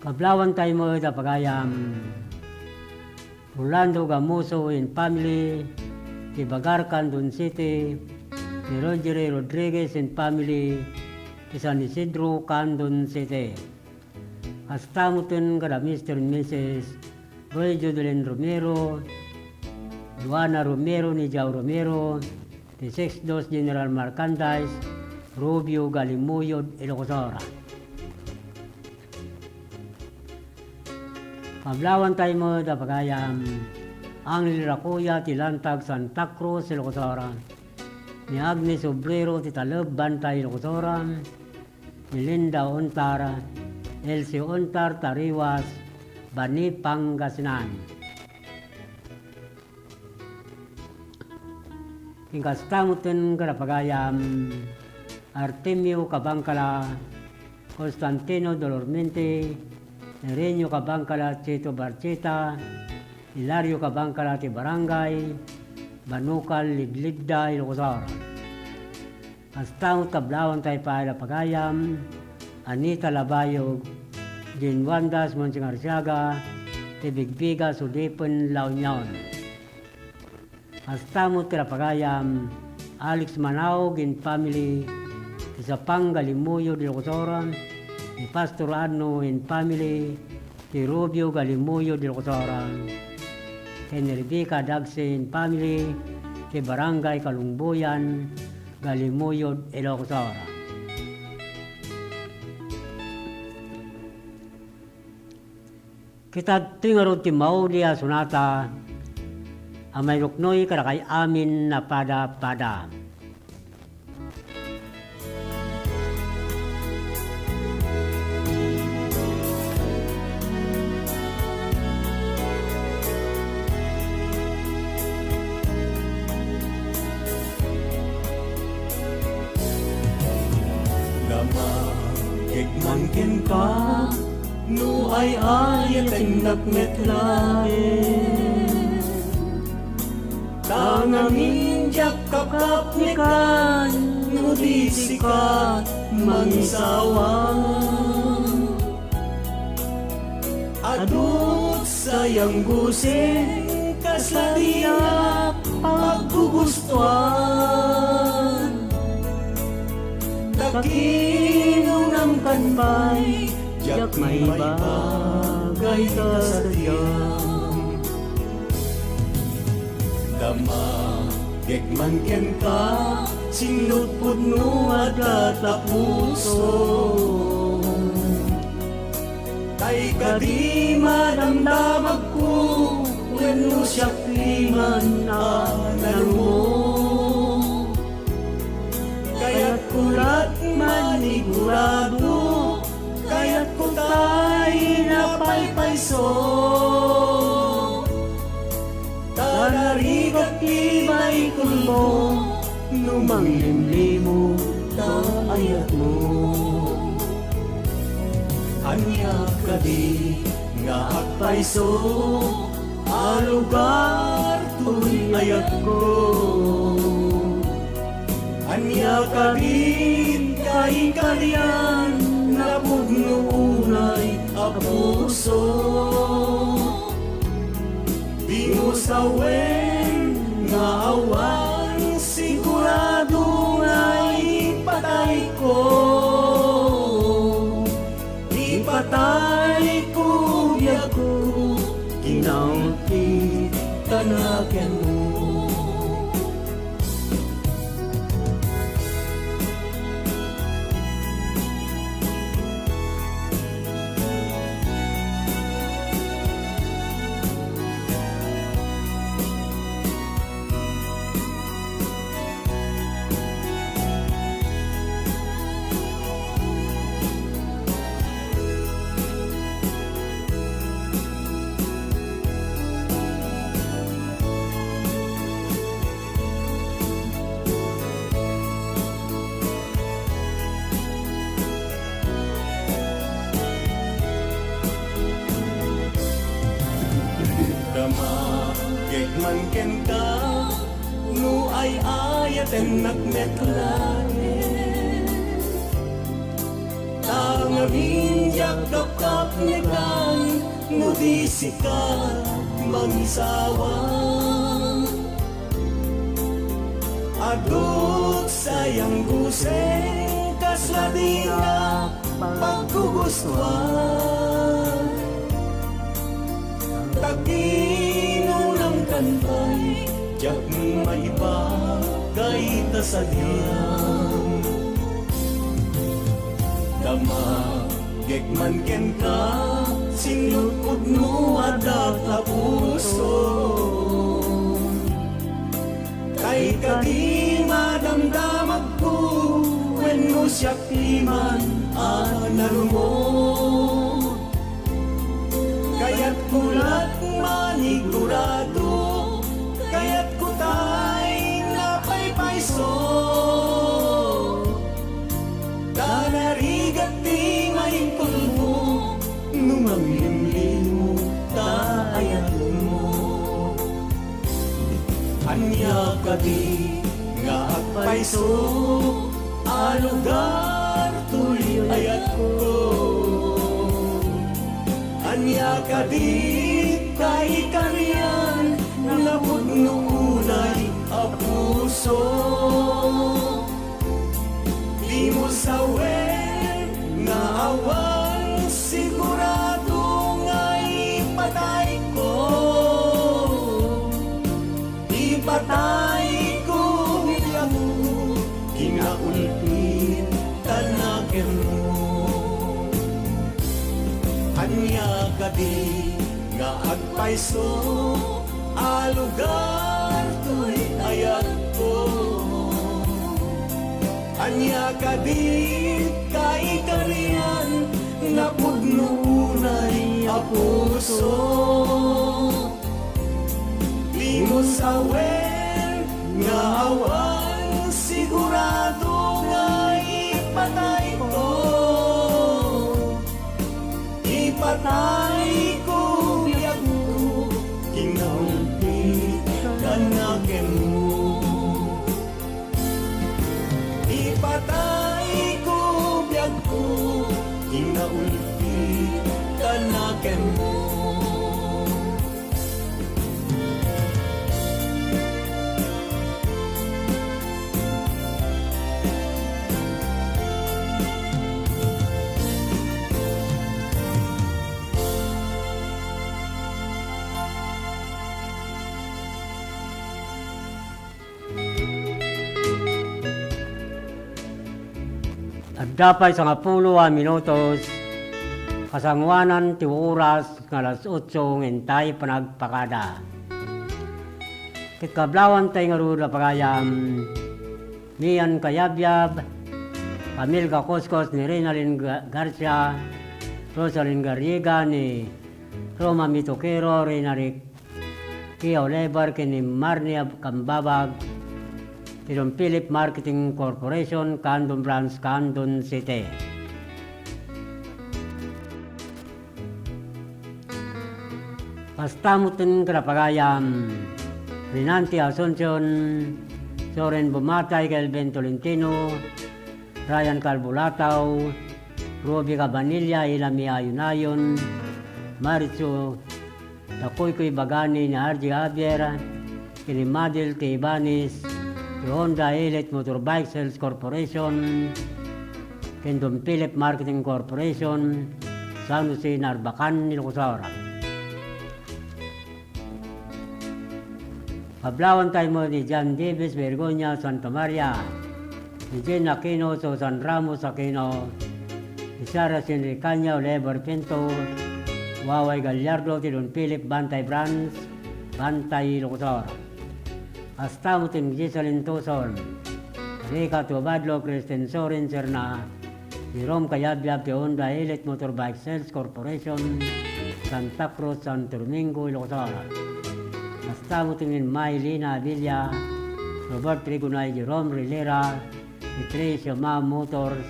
Kablawantay met a pagayam, Rolando Gamuso and family, ti Bagar, Candon City, ni Rogery Rodriguez and family, ti San Isidro, Candon City. Kasta metten kada Mister and Missus Roy Judelin Romero, Joanna Romero, ni Jao Romero, ti Sixth Dos General Merchandise, Rubio, Galimuyod, Ilocos Sur. Kablawantay met a pagayam, Angel Racuya ti Lantag, Santa Cruz, Ilocos Sur, ni Agnes Obrero ti Taleb, Bantay, Ilocos Sur, ni Linda Ontar, Elsie Ontar, Tariwas, Bani, Pangasinan. Ken kasta metten kada pagayam, Artemio Cabangcala, Constantino Dolormente, Nerenio Cabangcala, Chito Barcheta, Hilario Cabangcala ti Barangay Banucal, Ligligda, Ilocos Sur. Kasta met kablawantay pay a pagayam, Anita Labayog, Jean Wandas Monsing Arsiaga, ti Bigbiga, Sudipen, La Union. Kasta met ti pagayam, Alex Manaog and family, ti Sapang, Galimuyod, Ilocos Sur, ni Pastor Adno and family, ti Rubio, Galimuyod, Ilocos Sur, ken ni Rebecca Dagse and family, ti Barangay Kalungboyan, Galimuyod, Ilocos Sur. Kitadtoy ngarud ti mauli a sonata a mairuknoy kadakay amin a pada-pada. Damagek man kenka, no ay-ayatennak met laeng. Ta ngamin diak kapkapnekan, no di sika mangisawa. Adu sayang gusing, kasla diak paggugustuan. Ta kinunamkan pay, diak maibagay ta sadiam. Damagek man kenka, sinno pudno adda ta puso. Tay kadi madamdamagko, wenno siak ti man a nalumo. Kayatko lat manigurado, kayatko tay napaypayso. Ta narigat ti baikolmo, no manglimlimon ta ayatmo. Ania kadi nga agpayso a lugar toy ayatko? Ania kadin kaikarian napudno unay a puso? Dimo sawen nga awan sigurado nga ipatayko. Ipatayko biagko, kinauti ta nakenmo. Magek man kenka no ay-ayatennak met laeng. Ta ngamin diak kapkapnekan no di sika mangisawa. Adut sayang guseng kasla dina paggugustuan. Taginunamkan pay, diak maibagay ta sadiam. Damagek man kenka, sinlutpudno a datapuson. Kay kadi madamdamagko, wenno siak ti man a narumog. Kayatko lat manigurado, kayatko tay napaypayso. Ta narigat ti maingkolmo, no manglimlimo ta ayatmo. Ania kadi nga agpayso a lugar toy ayatko? Ania kadi kaikarian nga pudno unay a puso? Dimo sawen nga awan sigurado nga ipatayko. Ipatayko biagko, kinaulpit ta nakenmo. Ania kadi nga agpayso a lugar toy ayatko? Ania kadi kaikarian nga pudno unay a puso? Dimo sawen nga awan sigurado nga ipatayko. Ipatayko biagko, kinaulpit ta nakenmo. Ipatayko biagko, kinaulpit ta nakenmo. Adda pay sangapulo a minutos, kasangoanan ti oras nga alas otso nga intay panagpakada. Ket kablawantay ngarud a pagayam, Mian Kayabyab, Camilca Coscos ni Reynalyn Ga-, Garcia, Rosalyn Garriga ni Roma Mitokero, Reynalyn Kia Oliver ken ni Marnie Ab-, Cambabag, ti Don Philip Marketing Corporation, Candon Branch, Candon City. Kasta met ken kada pagayam, Renante Asuncion, Soren Bumatay, Kelvin Tolentino, Ryan Calbulatao, Ruby Cabanilla, Ilami Ayunayon, Marichu Takoykoy Bagani ni R J Javier, ken ni Madil T. Ibanez, ti Honda Elite Motorbike Sales Corporation, ken Don Philip Marketing Corporation, San Jose, Narbacan, Ilocos Sur. Kablawantay met ni John Davis Bergonia Santa Maria, ni Jean Aquino, Susan Ramos Aquino, ni Sarah Sinricaña, Oliver Pinto, Waway Gallardo, ti Don Philip Bantay Branch, Bantay, Ilocos Sur. Kasta met ni Giselin Tuson, Rica Tubadlo, Kristen Sorin Serna, Jerome Kayabyab ti Honda Elite Motorbike Sales Corporation, Santa Cruz, Santo Domingo, Ilocos Sur. Kasta met ni Maylina Avilla, Robert Trigonay, Jerome Rilera, ti Tricia Ma Motors,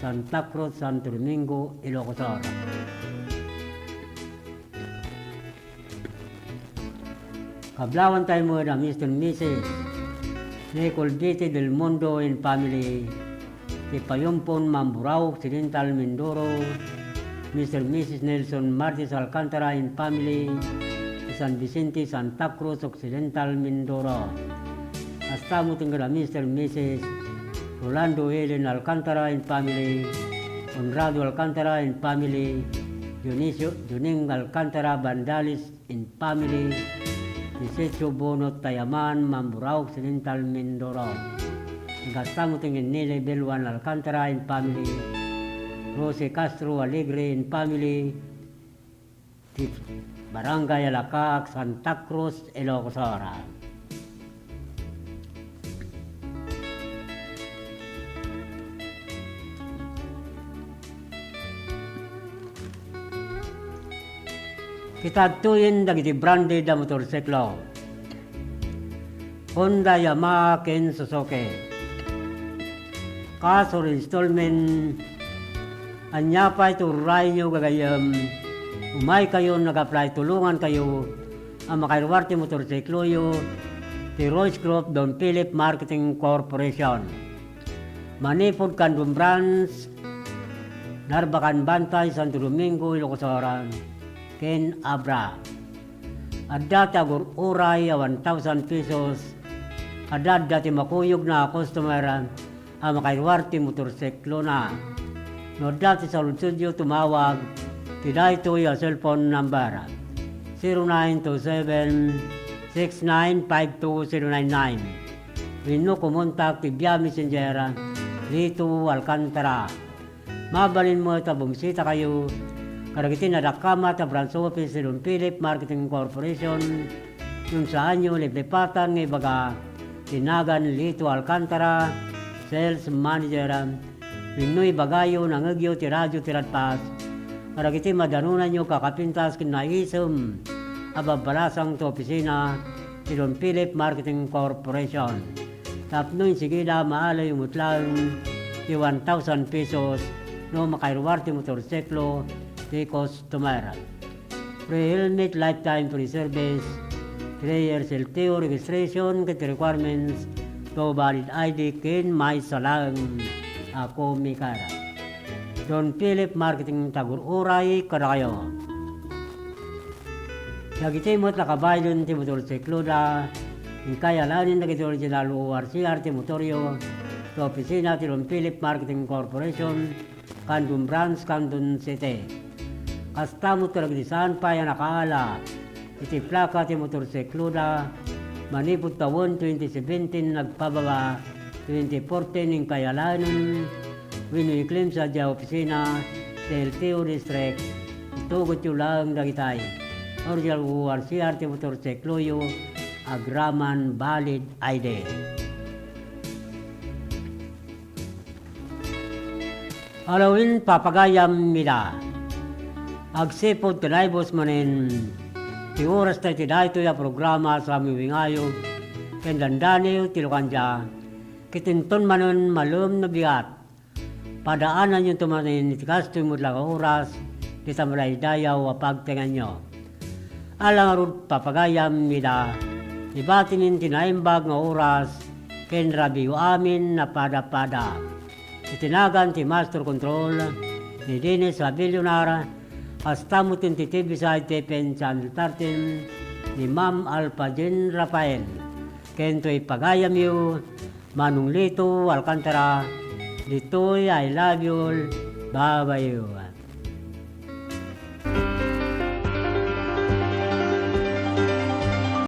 Santa Cruz, Santo Domingo, Ilocos Sur. Kablawantay met a Mister Missus Nicole Vite del Mundo and family, ti Payumpon, Mamburao Occidental, Mindoro, Mister Missus Nelson Martis Alcantara and family, ti San Vicente, Santa Cruz Occidental, Mindoro. Kasta met ken da Mister Missus Rolando Ellen Alcantara and family, Conrado Alcantara and family, Dionisio Juning Alcantara Bandalis and family, ni Setio Bono Tayaman, Mamburao Occidental, Mindoro. Kasta met ken ni Nele Belwan Alcantara and family, Rosie Castro Alegre and family, ti Barangay Alakaak, Santa Cruz, Ilocos Sur. Kitadtoyen dagiti branded a motorsiklo. Honda, Yamaha, ken Suzuki. Kas or installment, ania pay ti urayyo gagayyem? Umaykayon, nag-apply, tulongankayo a makairuar ti motorsikloyo ti Royce Group Don Philip Marketing Corporation. Manipud Candon Branch, Narbacan Bantay, Santo Domingo, Ilocos Sur, ken Abra. Adda ti agur-uray a one thousand pesos. Adda, adda ti makuyogna a customer a makairuar ti motorsiklona. No adda ti saludsodyo, tumawag ti daytoy a cellphone number, zero nine two seven, six nine five two zero nine nine. Wenno kumontak ti via Messenger, Lito Alcantara. Mabalin met a bumisitakayo kadagiti nadakamat a branch office ti Don Philip Marketing Corporation ngem saanyo liplipatan nga ibaga ti nagan Lito Alcantara, Sales Manager, wenno ibagayo, nangngegyo ti radio ti Radpas kadagiti madanonanyo kakapintas ken naisem a babbalasang ti opisina ti Don Philip Marketing Corporation. Tapno insigida, maalayo met laeng ti one thousand pesos no makairuar ti motorsiklo ti customer. Free helmet, lifetime free service, three years L T O registration ket requirements, two valid I D ken maysa laeng a comic card. Don Philip Marketing, tagur-uray kadakayo. Dagiti met a kabaylen ti motorsikloda, inkay alaenen dagiti original O R C R ti motoryo ti opisina ti Don Philip Marketing Corporation, Candon Branch, Candon City. Kasta met kadagiti saan pay a nakaala iti plaka ti motorsikloda manipud tawen twenty seventeen agpababa twenty fourteen, inkay alaenen wenno i-claim sadiay opisina ti L T O District, itugetyo laeng dagitay. Original O R C R ti motorsikloyo agraman valid I D. Alawen, papagayam ida. Agsipud ta naibus manen ti oras ta iti daytoy a programa, sa miwingayo ken dandaniw ti lukandia, ket inton manen malem no bigat, padaananyonto manen iti kastoy met la nga oras dita madaydayaw a pagtengnganyo. Ala ngarud, papagayam ida, ibatimin ti naimbag nga oras ken rabiiyo amin a padapada. Iti nagan ti Master Control ni Dennis Abilionar, kasta met ti T V Side T P N Channel thirteen ni Ma'am Alpha Jean Rafael. Ken toy pagayamyo, Manong Lito Alcantara, ditoy I love you all. Bye-bye.